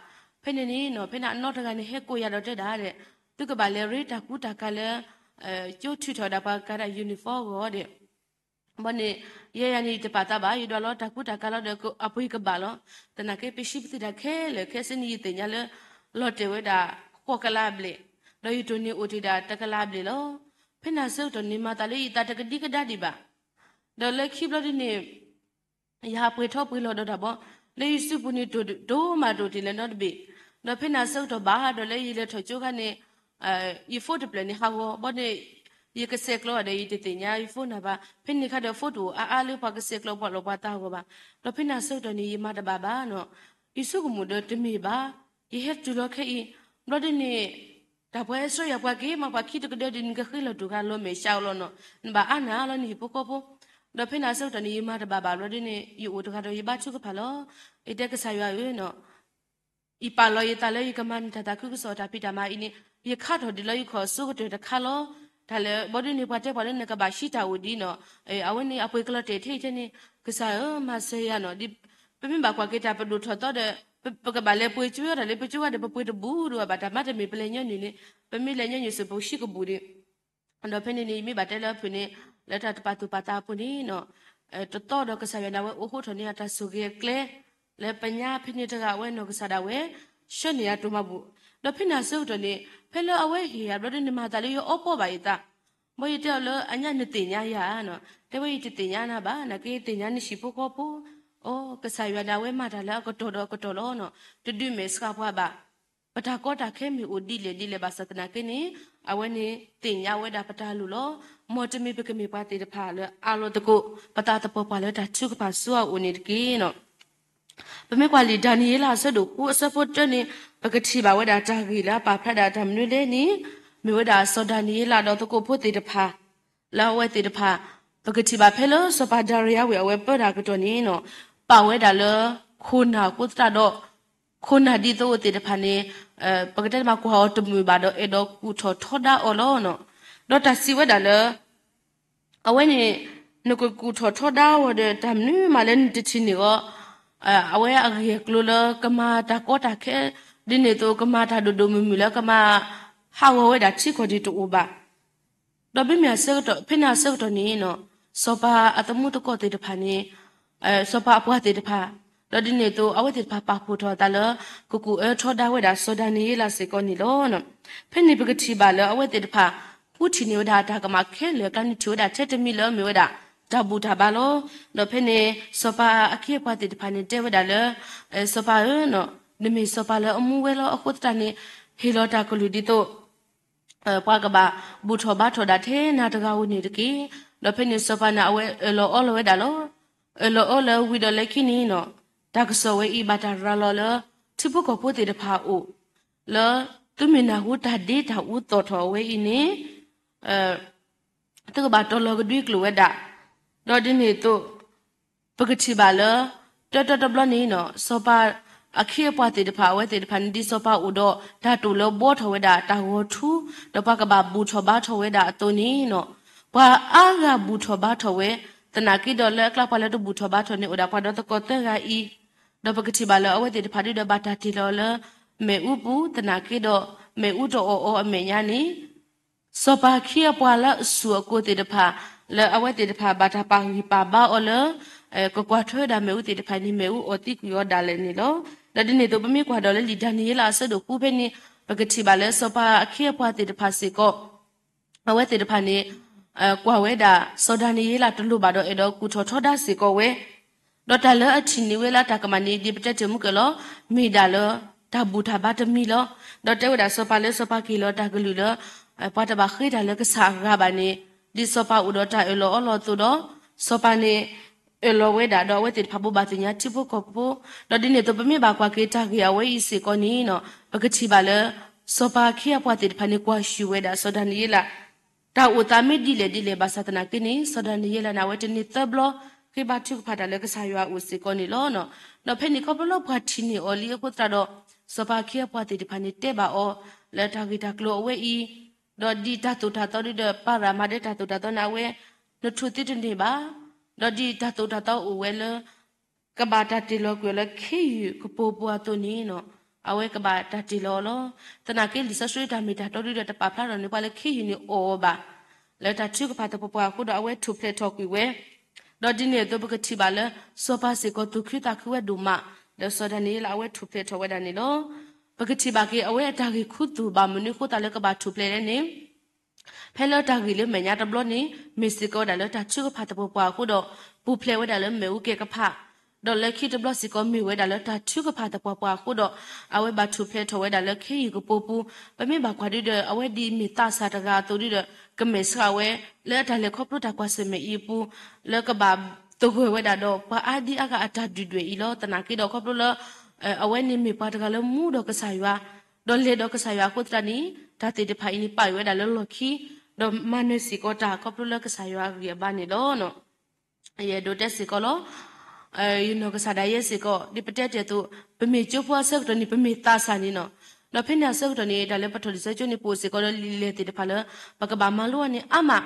ဖဲန့ၣ်န့ၣ်နီၤ ဖဲန့ၣ်အနီၢ်တဂၤန့ၣ် ဟဲကိးယၤဒီးတဲဒၣ်ဒီး သုကဘၣ်လဲၤရ့တၢ်ကူတၢ်ကၤလၢ ကၠိထုးထီၣ်ဝဲဒၣ်ပှၤကၤဒၣ် uniform အဂီၢ်ဒီး ဘီန့ၣ် ယဲယၤန့ၣ် ယတပာ်သးဘၣ် ယဒွးလီၤတၢ်ကူတၢ်ကၤလီၤဒီး အပှ့ၤကဘၣ်လီၤ. သနာ်က့ ပဟံးပသ့ၣ်တၢ်ခဲလၢာ်ခဲဆ့န့ၣ် ယသ့ၣ်ညါလၢ လီၤတဲာ်ဝဲဒၣ် ဃိးကလးအဘျဲၣ်, ဒီးယတိၢ်န့ၣ်အိၣ်တ့ၢ်ဒၣ်တကလးအဘျဲၣ်လီၤ. ဖဲန့ၣ်အဆၢကတီၢ်န့ၣ် မၤသးလၢယသးတကဒံကဒါဒံးဘၣ်. ဒီးလၢခံဘျီဒ်န့ၣ် ယဟးပှ့ၤထီၣ်ပှ့ၤလီၤဒီးတၢ်ဘီ, လၢယစုပူၤန့ၣ် တိၢ်မးတိၢ်တ့ၢ်လၢနီတဘ့ၣ်, ဒီးဖဲန့ၣ်အဆၢကတီၢ်ဘၣ်ဒီးလၢယလဲၤထီၣ်ကၠိခါန့ၣ် ယ phone တဖျၢၣ်န့ၣ်ဟးဂီၤ ဘီန့ၣ် ယကဆဲးကျိးဒီးယတသ့ၣ်ညါယ phone နၢ်ဘၣ်, ဖဲန့ၣ်အခါဒီး phone တအိၣ်အါအါလၢပှၤကဆဲးကျိးပှၤလိာ်ပှၤသးအဂီၢ်ဘၣ်, ဒီးဖဲန့ၣ်အဆၢကတီၢ်န့ၣ် ယမၤတဘၣ်ဘၣ်နီၤ, ယဆိကမိၣ်ဒီးတမ့ၢ်ဘၣ်, ယဟဲတုၤလီၤခဲအံၤ, ဘျီဒ်န့ၣ် တၢ်ပှၤဟဲဆှၢယၤပှၤက့ၤမး ပှၤခံတကဒၢဒ်န့ၣ် နကဃ့လီၤတူၢ်ဃာ်လီၤမဲာ်ဆှးအီၤလီၤနီၤ, နဘၣ်အါနၤလီၤနဟံၣ်ဖိဃီဖိ, ဒီးဖဲန့ၣ်အဆၢကတီၢ်န့ၣ် ယမၤတဘၣ်ဘၣ်ဘျီဒ်န့ၣ် ယအိၣ်တဂၤဒီးယဘါထုကဖၣ်လီၤ, ယတဲကစၢ်ယွၤဧၢနီၤ ယပာ်လီၤယသးလၢယကမၤန့ၢ်တၢ်သးခုကစီၣ်တၢ်ဖံးတၢ်မၤအံၤန့ၣ် ယခါထီၣ်ဒံးလၢယခီၣ်အဆိကတၢၢ်တခါလီၤ. တၢ်လၢ ဘီဒ်န့ၣ် ပှၤတဲပှၤလၢနကဘၣ်ဟံးတၢ်အိၣ်ဒ်နီၤ, အဝဲန့ၣ်အပှ့ၤကလီၤတဲာ်ထဲအံၤထဲန့ၣ်, ကစၢ်ဧၢ မၤစၢၤယၤနီၤ, ပမ့ၢ်ဘၣ်ကွၢ်က့ၤတၢ်ပဒိၣ်ထီၣ်သီဒီး ပကဘၣ်လဲၤပှ့ၤကၠိတၢ်လၢပကၠိဂၤဒီး ပပှ့ၤတဘူးဒိၣ်ဘၣ် တၢ်မၤတမ့ၢ်ပလဲၤညီနုၢ်န့ၣ်, ပမ့ၢ်လဲၤညီနုၢ်စ့ၢ် ပဟံးကဘူးဒံး ဒီးဖဲန့ၣ်န့ၣ် ယမ့ၢ်ဘၣ်တဲလၢအဖုၣ်န့ၣ် လၢတၢ်တပာ်သူၣ်ပာ်သးအပူၤန့ၣ်နီၤ, တသီဒီးကစၢ်ယွၤန့ၣ် အဝဲအိးထီၣ်န့ၢ်အတၢ်ဆိၣ်ဂ့ၤအကျဲ လၢပညါဖဲန့ၣ်တဂၤအဝဲနီၢ်ကစၢ်ဒၣ်ဝဲ ဆှၢန့ၢ်ယၤတိၢ်မၤဘူၣ်, ဒီးဖဲန့ၣ်အဆၢကတီၢ်န့ၣ် ဖဲလၢအဝဲဟ့ၣ်ယၤဘျီဒ်န့ၣ် မၤသးလၢယအီပီဘၣ်ယသး, ဘီယတဲအီၤလၢအညါနသ့ၣ်ညါယၤနီၤ, တဲဝဲယတသ့ၣ်ညါနၤဘၣ်, နာ်က့သ့ၣ်ညါနဟံၣ်ဖိဃီဖိ, အိ ကစၢ်ယွၤန့ၣ် အဝဲမၤတၢ်လၢအကတီၢ်ဒီးအကတီၢ်လီၤနီၤ, တဒုးမဲာ်ဆှးပှၤဘၣ် ပတၢ်ကီတၢ်ခဲမ့ၢ်အိၣ်ဒ်လဲၣ်ဒ်လဲၣ်ဘၣ်ဆၣ်သနာ်က့န့ၣ်, အဝဲန့ၣ်သ့ၣ်ညါဝဲဒၣ်ပတၢ်လိၣ်လီၤ. မ်တမ့ၢ်ပကမ့ၢ်ပှၤသ့ၣ်တဖၣ်လၢအးလီၤသကိး ပသးသပှၢ်ပှၢ်လၢတၢ်ထုကဖၣ်ဆူအအိၣ်န့ၣ်တက့ၢ်. ပမ့ၢ်ကွၢ်လံာ်ဒၤနံးယ့လးအဆၢဒိၣ်ဃုအဆၢဖိတၢန့ၣ် ပကထံၣ်ဘၣ်ဝဲဒၣ်တၢ်ဂ့ၢ်လၢအပာ်ဖျါဒၣ်တၢ်မနုၤလဲၣ်န့ၣ် မ့ၢ်ဝဲဒၣ်စီၤဒၤနံးယ့လးဒီးသကိးဖိသ့ၣ်တဖၣ် လၢအဝဲသ့ၣ်တဖၣ် ပကထံၣ်ဘၣ်ဖဲလၢစီၤပၤဒၤရံယါဝ့ၢ်အဝဲပၢတၢ်အကတီၢ်န့ၣ် ပာ်ဝဲဒၣ်လၢ ခိၣ်နၢ်အဃိသတးဒီး ခိၣ်နၢ်ဒ်သိးသ့ၣ်တဖၣ်န့ၣ် ပကတဲတမးကွၢ်အီၤတမုာ်ဘၣ်ဒီး အဲၣ်ဒိးကူၣ်ထီၣ်ထီဒါအီၤလီၤ. ဒီးတၢ်စံးဝဲဒၣ်လၢ အဝဲန့ၣ် နကကူၣ်ထီၣ်ထီဒါအီၤဒီး တၢ်မနုၤမးလၢနတထံၣ်န့ၢ်အီၤ အဝဲအဂ့ၢ်အကျိၤလၢကမၤတၢ်ကီတၢ်ခဲ ဒ်န့ၣ်အသိး ကမၤတၢ်ဒိၣ်ဒိၣ်မုၢ်မုၢ်လၢကမၤဟးဂီၤဝဲဒၣ်ထံကီၢ်ဒၣ်တအိၣ်ဘၣ်. ဒီးဖဲန့ၣ်အဆၢကတီၢ်န့ၣ် စီၤပၤအသမူသကိးသ့ၣ်တဖၣ်န့ၣ် စီၤပၤအပှၤသ့ၣ်တဖၣ် ဒီးဒ်န့ၣ်အသိး အဝဲသ့ၣ်တဖၣ်ပာ်ဖှိၣ်ထီၣ်အသးလၢ ကကူၣ်အၢထီဒါဝဲဒၣ်စီၤဒၤနံးယ့လးစ့ၢ်ကီးန့ၣ်လီၤ. ဖဲန့ၣ်ပကထံၣ်ဘၣ်လၢအဝဲသ့ၣ်တဖၣ် ဃုထံၣ်န့ၢ်ဝဲဒၣ်အတၢ်ကမၣ်ခဲလၢာ်အကျါန့ၣ် ထံၣ်ဝဲဒၣ်ထဲတမံၤလၢအမ့ၢ်ဝဲဒၣ် တၢ်ဘူၣ်တၢ်ဘါလီၤ. ဒီးဖဲန့ၣ် စီၤပၤအခ့အပှၤသ့ၣ်တဖၣ်န့ၣ်တဲဝဲဒၣ်လၢ စီၤပၤဧၢ, နမ့ၢ်စီၤပၤလၢအမူဝဲလီၤ. အဃိသတးန့ၣ် ဟ့ၣ်လီၤတၢ်ကလုၢ်ဒ်သိး ပှၤကဘၣ်ဘူၣ်ထီၣ်ဘါထီၣ်ဒၣ်ထဲနၤတဂၤဧိၤန့ၣ်တက့ၢ်. ဒီးဖဲန့ၣ်စီၤပၤန့ၣ် အဝဲအၢၣ်လီၤအီလီၤဝဲဒၣ်လီၤ. အၢၣ်လီၤအီလၢဝံၤဒီးလၢခံန့ၣ် တၢ်ကစီၣ်ဝဲအံၤဘၣ်တၢ်ရၤလီၤလၢ ထံဖိကီၢ်ဖိသ့ၣ်တဖၣ်အအိၣ် လၢသုမ့ၢ်နၢ်ဟူတၢ်ဒ့တၢ်အူသီၣ်ထီၣ်ဝဲအံၤန့ၣ် သုကဘၣ်တီၤလီၤကဒွံကျိာ်ဝဲဒၣ်. ဒီးဒ်န့ၣ်အသိး ပကထံၣ်ဘၣ်လၢ တၢတၢတဘျီန့ၣ် စီၤပၤအခ့အပှၤသ့ၣ်တဖၣ် အဝဲသ့ၣ်တဖၣ်န့ၣ် ဒ်စီၤပၤအိၣ်ဒီးတၢ်တိာ်လၢဘှီထီၣ်ဝဲဒၣ်တၢ်ဂီၤထူ ဒီးပှၤကဘၣ်ဘူၣ်ထီၣ်ဘါထီၣ်ဝဲဒၣ်အသိးန့ၣ် ပှၤအါဂၤဘူၣ်ထီၣ်ဘါထီၣ်ဝဲ သနာ်က့ဒီးလၢအကျါပှၤလၢတဘူၣ်ထီၣ်ဘါထီၣ်န့ၣ် အိၣ်ဒၣ်ပှၤဒီသကိးသၢဂၤအံၤ, ဒီးပကထံၣ်ဘၣ်လၢအဝဲသ့ၣ်တဖၣ်ဒ်ဒီးဘၣ်တၢ်တ့ၢ်လီၤလၢ မ့ၣ်အူပူၤ သနာ်က့ဒီး မ့ၣ်အူတအီၣ်အီၤအမဲာ်ညါန့ၣ် စီၤပၤအခ့အပှၤလၢအဆူၣ်အကိၤသ့ၣ်တဖၣ် လၢအဝဲသ့ၣ်တဖၣ်ဘၣ်တၢ်ပာ်ဂံၢ်ပာ်ဘါအီၤလၢ ကကွၢ်ထွဲဝဲဒၣ်မ့ၣ်အူသ့ၣ်တဖၣ်န့ၣ် မ့ၣ်အူအီၣ်သံကွံာ်အီၤဒၣ်လဲာ်န့ၣ်လီၤ. ဒီးဒ်န့ၣ်အသိး ပမ့ၢ်ကွၢ်ဒီးလၢလံာ်ဒၤနံးယ့လးအဆၢဒိၣ်ဃုဖဲန့ၣ် ပကထံၣ်ဘၣ်လၢစီၤပၤအခ့အပှၤသ့ၣ်တဖၣ်စ့ၢ်ကီး အဝဲသ့ၣ်တဖၣ်န့ၣ် ကွၢ်ဝဲဒၣ် စီၤဒၤနံးယ့လးတလိၣ်ဘၣ်ဒီး အဲၣ်ဒိးကူၣ်ထီၣ်ထီဒါစ့ၢ်ကီးဝဲ, ဒီးတၢ်လၢအထံၣ်န့ၢ်ဝဲလၢအတၢ်ကမၣ်န့ၣ် ဒ်ပတဲတ့ၢ်မုၢ်ကၢၢ်လီၤ, မ့ၢ်ဒၣ်လၢတၢ်ဘူၣ်တၢ်ဘါတမံၤလီၤ. ဒီးတဲဝဲဒၣ်စီၤပၤလၢစီၤပၤကဟ့ၣ်လီၤတၢ်ကလုၢ်လၢ ပှၤတဘၣ်ဃ့တၢ်လၢကစၢ်အဂၤဘၣ်န့ၣ် ဒ်စီၤပၤအိၣ်ဒီးတၢ်အၢၣ်လီၤအီလီၤအသိးဒီး စီၤပၤန့ၣ် အၢၣ်လီၤဝဲဒၣ်ဒီးအဝဲသ့ၣ်တဖၣ်ဘိးဘၣ်သ့ၣ်ညါထံဖိကီၢ်ဖိ, ဒီးဒ်န့ၣ်အသိး ပမ့ၢ်ဘၣ်ကွၢ်က့ၤတၢ်ဂ့ၢ်အဝဲအံၤစ့ၢ်ကီးန့ၣ် ပကထံၣ်ဘၣ်လၢ စီၤပၤအခ့အပှၤသ့ၣ်တဖၣ်န့ၣ် ကွၢ်ဆူၣ်ဝဲဒၣ်စီၤဒၤနံးယ့လး တၢ်အိၣ်သးမ့ၢ်ဒ်လဲၣ်ဒ်လဲၣ် ဘၣ်ဆၣ်သနာ်က့န့ၣ် စီၤဒၤနံးယ့လးန့ၣ် အဝဲတန့ၢ်သၢဘျီ ဃ့ဘါထုကဖၣ်တၢ်လၢကစၢ်ယွၤအအိၣ်စ့ၢ်ကီးန့ၣ်လီၤ. ဒီးဖဲန့ၣ်ခီဖျိလၢပှၤထံၣ်န့ၢ်အီၤလံအဃိသတးဒီး စီၤပၤအခ့အပှၤသ့ၣ်တဖၣ်န့ၣ် တဲဘၣ်အီၤလၢတၢ်ဂ့ၢ်တၢ်ကျိၤအဝဲအံၤ, ဒီးဒ်တၢ်သိၣ်တၢ်သီဒ်ဒီး ပၤရမၤဒဲးတၢ်သိၣ်တၢ်သီန့ၣ် အဝဲ နထူၣ်သ့တန့ၢ်ဘၣ်, ဒီးဒ်တၢ်သိၣ်တၢ်သီအိၣ်ဝဲလၢ ကဘၣ်တၢ်တ့ၢ်လီၤကွံာ်အီၤလၢခ့ယုၢ်ကပိာ်ပူၤအသိးန့ၣ် အဝဲကဘၣ်တၢ်တ့ၢ်လီၤအီၤလီၤ. သနာ်က့လံာ်စီဆှံတၢ်မ့ၢ်တၢ်တီဒ်ဒီး တပာ်ဖျါထီၣ်န့ၢ်ပှၤလၢခ့ယုၢ်န့ၣ်အီၣ်အီၤဘၣ် လၢတၢ်ထုကဖၣ်သပှၢ်ပှၢ်အဃိဒီး အဝဲထူၣ်ဖျဲးထီၣ်ကွံာ်ဝဲ, ဒီးဒ်န့ၣ်အသိး ပကထံၣ်ဘၣ်လၢ စီၤပၤစ့ၢ်ကီးသူၣ်ခုသးခုဝဲဒိၣ်မး လၢစီၤဒၤနံးယ့လးအဝဲထူၣ်ဖျဲးထီၣ်ဝဲဒၣ်န့ၣ်လီၤ. ပကထံၣ်ဘၣ်က့ၤ အဝဲအတၢ်ဂ့ၢ်ခူသူၣ်ဘၣ်မနုၤအဃိသတးလၢ ကဘၣ်ထူၣ်ဖျဲးလဲၣ်န့ၣ် ဖဲလၢတၢ်ဂ့ၢ်လၢမဲာ်ညါတဘျီန့ၣ် မ့ၢ်စ့ၢ်ကီးဝဲဒၣ်လၢတၢ်ထုကဖၣ်သပှၢ်ပှၢ်အဃိဒီး ပူၤဖျဲးဝဲဒၣ်လၢမ့ၣ်အူကဲကဖၣ်, ဒီးလၢခံတဘျီစ့ၢ်ကီး မ့ၢ်ဝဲဒၣ်လၢတၢ်ထုကဖၣ်သပှၢ်ပှၢ်အဃိဒီး အဝဲဘၣ်ထူၣ်ဖျဲးထီၣ်ဝဲဒၣ်လၢခ့ယုၢ်ကပိာ်ပူၤ, ပမ့ၢ်ဘၣ်ကွၢ်ဒ်ဒီး အဝဲဒ်မ့ၢ်သးစၢ်တဂၤအသိးဒ်ဒီး ကမဲာ်ဆှးဝဲ လၢအတၢ်လဲၤခီဖျိတၢ်ကွၢ်ဆၢၣ်မဲာ်အံၤအပူၤ လၢကဘၣ်သဂၢၢ်ဝဲဒၣ်ဒီး ပှၤအါဒံအါဂၤအတၢ်ဒုၣ်ဒွဲၣ်အံၤလီၤ. သနာ်က့ဒီးခီဖျိလၢ အဝဲန့ၣ်မ့ၢ်ပှၤတဂၤလၢမူဒီးကစၢ်ယွၤ, ဒီးလဲၤဒီးကစၢ်ယွၤအဃိသတးန့ၣ် တၢ်သ့ၣ်တဖၣ်အံၤန့ၣ် ပာ်ဝဲဒၣ်လၢလီၢ်ခံ, ဒီးမၤနၢၤစ့ၢ်ကီးတၢ်ခီဖျိလၢကစၢ်ယွၤအဂံၢ်အဘါန့ၣ်လီၤ. ယအဲၣ်ဒိးတဲစ့ၢ်ကီးလီၤ. ယနီၢ်ကစၢ်ဒၣ်ယဲစ့ၢ်ကီး ဒ်ပတဲတ့ၢ်အသိး ပမ့ၢ်ကၠိဖိအဆၢကတီၢ်န့ၣ် ပမ့ၢ်သးစၢ်န့ၣ်လီၤ. ဒီးဖဲန့ၣ်အဆၢကတီၢ်န့ၣ် တၢ်လၢပထီၣ်လံာ်စီဆှံကၠိန့ၣ် ပအိၣ်စ့ၢ်ကီးဒီးလံာ်လဲၢ်သ့ၣ်တဖၣ်လၢ ပကဘၣ်မၤလိအီၤန့ၣ်အါမး,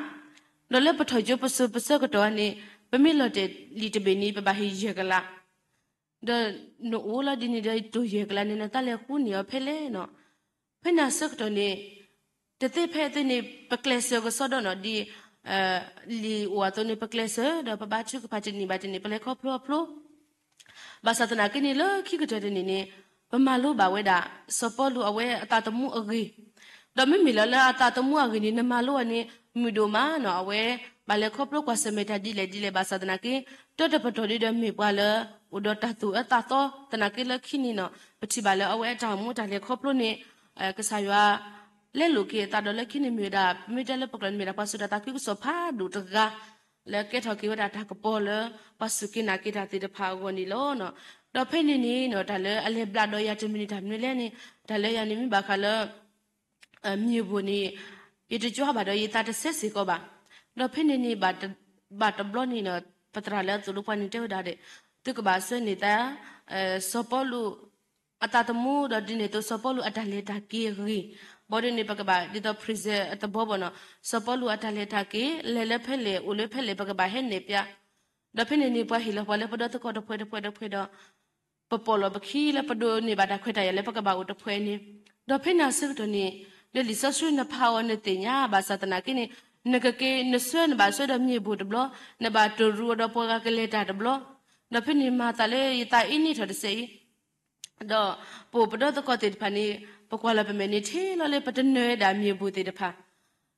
ဒီးလၢပထီၣ်ကၠိပစိၤပဆၢကတီၢ်န့ၣ် ပမ့ၢ်လီၤတဲာ်လံာ်တဘ့ၣ်န့ၣ် ပဘၣ်ဟ့ၣ်ယဲၢ်ကလး, ဒီးနအိၣ်လီၤဒ်န့ၣ်ဒီး တိၢ်ယဲၢ်ကလးန့ၣ် နတၢ်လဲၤဃုန့ၢ်အီၤဖဲလဲၣ်လီၤ. ဖဲန့ၣ်အဆၢကတီၢ်န့ၣ် တသ့ဖဲအသ့န့ၣ် ပကျဲးစၢးကစီဒီလီၤ. ဒ်လံာ်အိၣ်အသိးန့ၣ် ပကျဲးစၢး ဒီးပဘါထုကဖၣ်တနံၤဘၣ်တနံၤ ပလဲၤခီဖျိအဖျိ ဘၣ်ဆၣ်သနာ်က့န့ၣ် လၢခံကတၢၢ်တနံၤန့ၣ် ပမၤလိဘၣ်ဝဲဒၣ် စီၤပီလူးအဝဲအသးသမူအဂ့ၢ်, ဒီးမ့မ့ၢ်လၢ လၢအသးသမူအဂ့ၢ်န့ၣ် နမၤလိအီၤန့ၣ် မုာ်ဒိၣ်မးလီၤ. အဝဲဘၣ်လဲၤခီဖျိကွၢ်ဆၢၣ်မဲာ်တၢ်ဒ်လဲၣ်ဒ်လဲၣ် ဘၣ်ဆၣ်သနာ်က့ တၢတပတီၢ်ဒ်ဒီးမ့ၢ်ပှၤလၢ အိၣ်ဒီးတၢ်သူၣ်အၢသးသီ သနာ်က့လၢခံန့ၣ်လီၤ. ပထံၣ်ဘၣ်လၢအဝဲအတၢ်အိၣ်မူတၢ်လဲၤခီဖျိန့ၣ် ကစၢ်ယွၤ လဲလိာ်က့ၤအသးဒီးလၢခံန့ၣ်မ့ၢ်ဝဲဒၣ် ပမ့ၢ်တဲလၢပကျိာ်န့ၣ်မ့ၢ်ဒၣ်ပှၤစူၢ်တၢ်သးခုကစီၣ်ဖးဒိၣ်တဂၤ လၢကဲထီၣ်က့ၤဝဲဒၣ်တၢ်ကပီၤလၢ ပှၤစူၢ်က့ၤနာ်က့ၤတၢ်သ့ၣ်တဖၣ်အဂီၢ်န့ၣ်လီၤ. ဒီးဖဲန့ၣ်န့ၣ် တၢ်လၢအလဲၤဘျးဒီးယၤတမံၤန့ၣ်တၢ်မနုၤလဲၣ်န့ၣ် တၢ်လၢယၤန့ၣ်မ့ၢ်ဘၣ်ဃးလၢ မ့ၢ်ဘိၣ်န့ၣ် ယတကွၢ်ဘၣ်ဒီးယသးတဆဲးစ့ၢ်ကီးဘၣ်. ဒီးဖဲန့ၣ်န့ၣ် ဘၣ်တဘျီန့ၣ် ပသရၣ်လၢအသိၣ်လိပှၤန့ၣ်တဲဝဲဒၣ်ဒီး သုကဘၣ်ဆှၢန့ၢ်သး စီၤပီလူး အသးသမူ ဒီးဒ်န့ၣ်အသိးစီၤပီလူးအတၢ်လဲၤတၢ်က့ၤအဂ့ၢ် ဘၣ်ဒ်န့ၣ် ပကဘၣ်ဒ်သိး present အသဘီဘၣ်နီၤ စီၤပီလူးအတၢ်လဲၤတၢ်က့ၤ လဲၤလၢဖဲလဲၣ် အိၣ်လၢဖဲလဲၣ် ပကဘၣ်ဟဲနဲၣ်ပျး ဒီးဖဲန့ၣ်န့ၣ် ပှၤဟ့ၣ်လီၤပှၤလၢပဒီသကိးတဖှဲးတဖှဲးတဖှဲးဒီး ပပိာ်လီၤပခံလၢပဒိးန့ၢ်ဘၣ်တၢ်ခွဲးတၢ်ယာ်လၢပကဘၣ်အိၣ်တဖှဲးန့ၣ်, ဒီးဖဲန့ၣ်အဆၢကတီၢ်န့ၣ် လၢလံာ်စီဆှံနဖးအီၤနသ့ၣ်ညါ ဘၣ်ဆၣ်သနာ်က့န့ၣ် နကက့ၤနဆှၢ နဘၣ်ဆှၢဒီးမ့ၢ်ဘိၣ်တဘျီ, နဘၣ်တရူးအီၤဒီးပှၤဂၤကလဲၤတၢ်တဘျီ, ဒီးဖဲန့ၣ်မၤသးလၢယသးအ့န့ထီၣ်တစဲးအံၤ ဒီးပအိၣ်ပဒီသကိးသ့ၣ်တဖၣ်န့ၣ် ပကွၢ်လီၤပမဲာ်န့ၣ် ထဲလီၤလၢပတနၢၤဝဲဒၣ်မ့ၢ်ဘိၣ်သ့ၣ်တဖၣ်,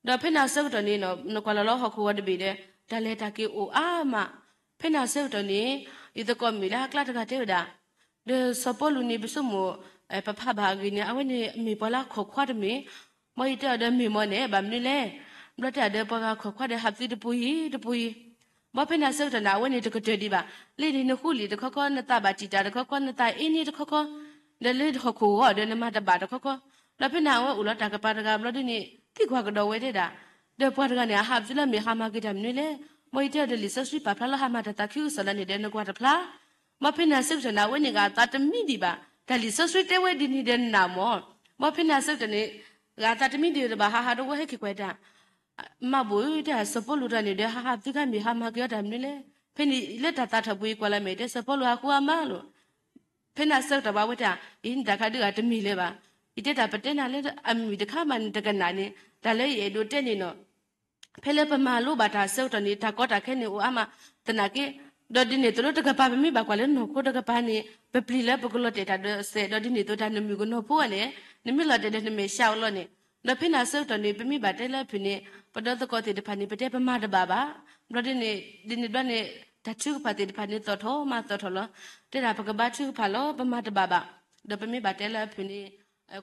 ဒီးဖဲန့ၣ်အဆၢကတီၢ်န့ၣ် နကွၢ်လီၤလၢဟီၣ်ခိၣ်ဂီၤတဘ့ၣ်ဒီး တၢ်လဲၤတၢ်က့ၤအိၣ်အါမး, ဖဲန့ၣ်အဆၢကတီၢ်န့ၣ် ယသကိးမုၣ်လၢအကျါတဂၤတဲဝဲဒၣ်, ဒီးစီၤပီလူးန့ၣ် ပဆိကမိၣ် ပဖးဘၣ်အဂ့ၢ်န့ၣ် အဝဲန့ၣ်မ့ၢ်ပှၤလၢခိးခွါတမ့ၢ်, ဘၣ်ယတဲအီၤဒီးမ့ၢ်မ့ၢ်န့ၣ် ဘၣ်မနုၤလဲၣ်, ဘျီတဲအီၤဒီးပှၤဂၤခိးခွါဒီး ဟးပသံတပူၤအံၤ တပူၤအံၤ ဘၣ်ဖဲန့ၣ်အဆၢကတီၢ်န့ၣ် အဝဲန့ၣ်တကတၢၢ်ဒံးဘၣ်, လၢန့ၣ်နဃူလံာ်တခီခီ နသးဘၣ်တံာ်တာ်တခီခီ နသးအ့န့တခီခီ, ဒီးလၢဟီၣ်ခိၣ်ဂီၤဒီးနမၤတဘၣ်တခီခီ, ဒီးဖဲန့ၣ် အဝဲအိၣ်လီၤတၢ်ကပၤတဂၤဘျီဒ်န့ၣ် သံကွၢ်ကဒီးဝဲတဲဒၣ်, ဒီးပှၤတဂၤန့ၣ် အဟးပသံလၢမ့ၢ်ဟးမၤက့ၤတၢ်မနုၤလဲၣ်, ဘၣ်ယတဲအီၤဒီးလံာ်စီဆှံပာ်ဖျါလၢဟးမၤတၢ်သးခုကစီၣ်လၢန့ၣ်ဒီးနကွၢ်တဖျါ, ဘၣ်ဖဲန့ၣ်အဆၢကတီၢ်န့ၣ် အဝဲန့ၣ်ဂၤအသးတမံဒံးဘၣ်, တၢ်လံာ်စီဆှံတဲဝဲဒ်န့ၣ်ဒီးနၢ်မၢ်, ဘၣ်ဖဲန့ၣ်အဆၢကတီၢ်န့ၣ် ဂၤအသးတမံဒံးတဘၣ် ဟးဟးတဝဲဟဲက့ၤကွၢ်တၢ် မၤဘူၣ်တဲ စီၤပီလူးတဂၤန့ၣ်ဒီး ဟးဟးပသံခါမ့ၢ်ဟးမၤက့ၤအီၤတၢ်မနုၤလဲၣ်, ဖဲန့ၣ်လၢတၢ်သးထီၣ်ပူၤ ယကွၢ်လီၤမဲာ်တဲ စီၤပီလူးဟးဃုအါမးလီၤ, ဖဲန့ၣ်အဆၢကတီၢ်ဘၣ်ဝဲတၢ် အံၤန့ၣ်တၢ်ခါဒုးဂၤတမံၤလၢၤဘၣ်, ယတဲတၢ်ပတဲနၤလၢအမုာ်တခါမးန့ၣ် တကနၣ်န့ၣ် တၢ်လၢယအဲၣ်ဒိးတဲန့ၣ်နီၤ ဖဲလၢပမၤလိဘၣ်တၢ်အဆၢကတီၢ်န့ၣ် တၢ်ကီတၢ်ခဲန့ၣ်အိၣ်အါမး, သနာ်က့ ဒီးဒ်န့ၣ်သိးလၢတကပၤ ပမ့ၢ်ဘၣ်ကွၢ်လၢနီၢ်ခိတကပၤန့ၣ် ပပျံၤလၢပကလီၤတဲာ်တၢ်ဒီးစဲး ဒီးဒ်န့ၣ်သိးတၢ်နမုၣ်ကနီၤဖိန့ၣ် နမ့ၢ်လီၤတဲာ်ဒီးနမဲာ်ဆှးအလီၢ်န့ၣ်, ဒီးဖဲန့ၣ်အဆၢကတီၢ်န့ၣ် ပမ့ၢ်ဘၣ်တဲလၢအဖုၣ်န့ၣ် ပဒီသကိးသ့ၣ်တဖၣ်န့ၣ် ပတဲပမၤတဘၣ်ဘၣ်, ဘျီဒ်န့ၣ် ဒ်န့ၣ်ဘျီန့ၣ် တၢ်ထုကဖၣ်သ့ၣ်တဖၣ်န့ၣ် သီၣ်ထီၣ်မးသီၣ်ထီၣ်လီၤ, တဲဒၣ်ပကဘါထုကဖၣ်လီၤ ပမၤတဘၣ်ဘၣ်, ဒီးပမ့ၢ်ဘၣ်တဲလၢအဖုၣ်န့ၣ်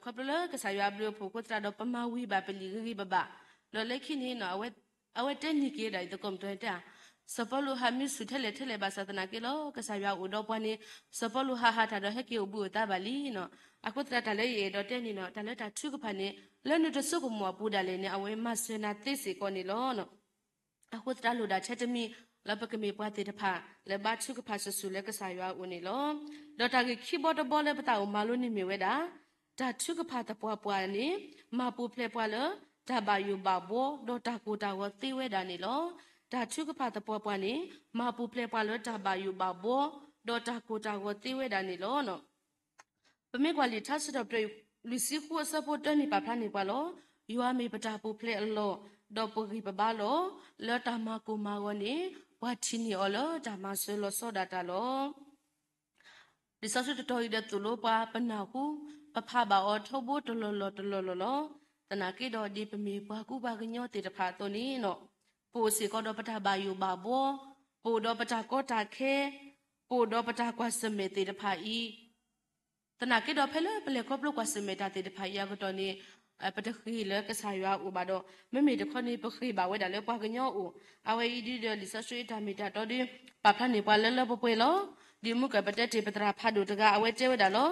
ခီဖျိလၢကစၢ်ယွၤအဘျုးအဖှိၣ်အဃိသတးဒီး ပမၤဝံၤဘၣ်ပလံာ်ဂ့ၤဂ့ၤဘၣ်ဘၣ်, ဒီးလၢခံန့ၣ်နီၤ အဝဲတဲန့ၢ်က့ၤဒၣ်အံၤသကိးမတၤတဲဧါ, စီၤပီလူးဟးမံဆူၣ်ထဲလဲၣ်ထဲလဲၣ်ဘၣ်ဆၣ်သနာ်က့လီၤ ကစၢ်ယွၤအိၣ်ဒီးပှၤန့ၣ် စီၤပီလူးဟးဟးတၢ်ဒီးဟဲက့ၤအိၣ်ဘှံးအိၣ်သါဘၣ်လံနီၤ, အဃိသတးတၢ်လၢယအဲၣ်ဒိးတဲန့ၣ်နီၤ တၢ်လၢတၢ်ထုကဖၣ်န့ၣ် လၢနတဆိကမိၣ်အပူၤဒၣ်လဲာ်န့ၣ် အဝဲမၤစၢၤနၤသ့စ့ၢ်ကီးန့ၣ်လီၤ. အဃိသတးလိၣ်ဒၣ်ထဲတမံၤ လၢပကမ့ၢ်ပှၤသ့ၣ်တဖၣ် လၢဘါထုကဖၣ်ဆူၣ်ဆူၣ်လၢကစၢ်ယွၤအအိၣ်န့ၣ်လီၤ. ဒီးတၢ်ဂ့ၢ်ခံဘီတဘီလၢပသးအိၣ်မၤလိန့ၣ်မ့ၢ်ဝဲဒၣ်, တၢ်ထုကဖၣ်သပှၢ်ပှၢ်န့ၣ် မၤပူၤဖျဲးပှၤလၢ တၢ်ဘၣ်ယိၣ်ဘၣ်ဘှီ ဒီးတၢ်ကိၢ်တၢ်ဂီၤသ့ဝဲဒၣ်န့ၣ်လီၤ. တၢ်ထုကဖၣ်သပှၢ်ပှၢ်န့ၣ် မၤပူၤဖျဲးပှၤလၢတၢ်ဘၣ်ယိၣ်ဘၣ်ဘှီ ဒီးတၢ်ကိၢ်တၢ်ဂီၤသ့ဝဲဒၣ်န့ၣ်လီၤ. ပမ့ၢ်ကွၢ်လံာ်ထါစံးထီၣ်ပတြၢၤ လွံၢ်ဆံဃုအဆၢဖိတၢန့ၣ် ပာ်ဖျါန့ၢ်ပှၤလီၤ. ယွၤမ့ၢ်ပတၢ်ပူၤဖျဲးအလီၢ်, ဒီးပဂံၢ်ပဘါလီၤ. လၢတၢ်မၤကိၢ်မၤဂီၤန့ၣ် ပှၤထံၣ်န့ၢ်အီၤလၢတၢ်မၤစၢၤလီၤဆီဒၣ်တၢ်လီၤ. လံာ်စီဆှံတတီၤအံၤဒီးသိၣ်လိပှၤပနၢ်ဟူ, ပဖးဘၣ်အီၤထီဘိတလီၢ်လီၢ်တလီၢ်လီၢ်လီၤ. သနာ်က့ဒီးဒ်ပမ့ၢ်ပှၤကူပှၤကညီသ့ၣ်တဖၣ်အသိးန့ၣ်, ပအိၣ်စ့ၢ်ကီးဒီးပတၢ်ဘၣ်ယိၣ်ဘၣ်ဘှီ, ပအိၣ်ဒီးပတၢ်ကီတၢ်ခဲ, ပအိၣ်ဒီးပတၢ်ကွၢ်ဆၢၣ်မဲာ်သ့ၣ်တဖၣ်အံၤ သနာ်က့ဒီးဖဲလၢပလဲၤခီဖျိကွၢ်ဆၢၣ်မဲာ်တၢ်သ့ၣ်တဖၣ်အံၤအကတီၢ်န့ၣ်, ပတဃ့ၢ်လၢကစၢ်ယွၤအအိၣ်ဘၣ်ဒီး, မ့မ့ၢ်တခီန့ၣ် ပဃ့ၢ်ဘၣ်ဝဲဒၣ်လၢပှၤကညီအအိၣ်, အဝဲအံၤဒ်ဒီးလံာ်စီဆှံအတၢ်မ့ၢ်တၢ်တီဒီး, ပာ်ဖျါန့ၢ်ပှၤလၢလၢပှဲၤပှဲၤလီၤ. ဒ်မုၢ်ကၢၢ်ပတဲတ့ၢ်ပသရၣ်ဖးဒိၣ်တဂၤအဝဲတဲဝဲဒၣ်လီၤ.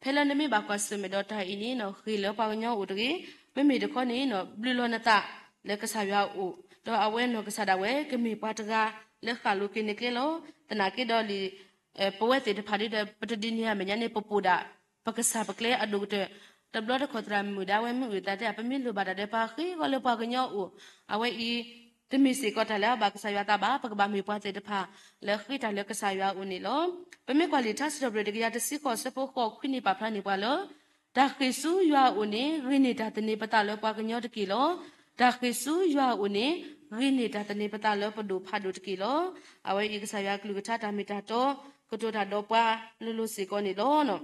ဖဲလၢနမ့ၢ်ဘၣ်ကွၢ်ဆၢၣ်မဲာ်ဒီးတၢ်အံၤန့ၣ် ဃ့ၢ်လၢပှၤကညီအအိၣ်တဂ့ၤ, မ့မ့ၢ်တခီန့ၣ် ဘျုးလီၤနသးလၢကစၢ်ယွၤအအိၣ်, ဒီးအဝဲနီၢ်ကစၢ်ဒၣ်ဝဲကမ့ၢ်ပှၤတဂၤလၢဃၣ်လိၤက့ၤနကျဲလီၤ. သနာ်က့ဒီးလံာ် ပဝဲသ့ၣ်တဖၣ်ဒ်ဒီး ပတဒ်န့ၣ်အမဲာ်ညါန့ၣ် ပပိာ်ဒၣ် ပကစၢ်ပကျဲအဒိၣ်ကတၢၢ်, တဘျီတခီၣ်သရၣ်မုၣ်ဒၣ်ဝဲမုၢ်အုၣ်သးတဲ ပမ့ၢ်လိၣ်ဘၣ်တၢ်ဒီးပဃ့ၢ်ဂီၤလၢပှၤကညီအအိၣ်, အဝဲအံၤ တမ့ၢ်စ့ၢ်ကီးတၢ်လၢအဘၣ်ကစၢ်ယွၤသးဘၣ်, ပကဘၣ်မ့ၢ်ပှၤသ့ၣ်တဖၣ် လၢဃ့ၢ်တၢ်လၢကစၢ်ယွၤအအိၣ်န့ၣ်လီၤ. ပမ့ၢ်ကွၢ်လံာ်ထါစံးထီၣ်ပတြၢၤတကယၤတဆံဃိးအဆၢဖိဃိးခွံန့ၣ် ပာ်ဖျါန့ၢ်ပှၤလၢ တၢ်ဃ့ၢ်ဆူယွၤအအိၣ်န့ၣ် ဂ့ၤန့ၢ်တၢ်သန့ၤပသးလၢပှၤကညီတက့ၢ်လီၤ. တၢ်ဃ့ၢ်ဆူယွၤအအိၣ်န့ၣ် ဂ့ၤန့ၢ်တၢ်သန့ၤပသးလၢပဒိၣ်ဖးဒိၣ်တက့ၢ်လီၤ. အဝဲအံၤကစၢ်ယွၤကလုၢ်ကထါတၢ်မ့ၢ်တၢ်တီ ကတိၤတၢ်ဒီးပှၤလိၤလိၤစ့ၢ်ကီးန့ၣ်လီၤ.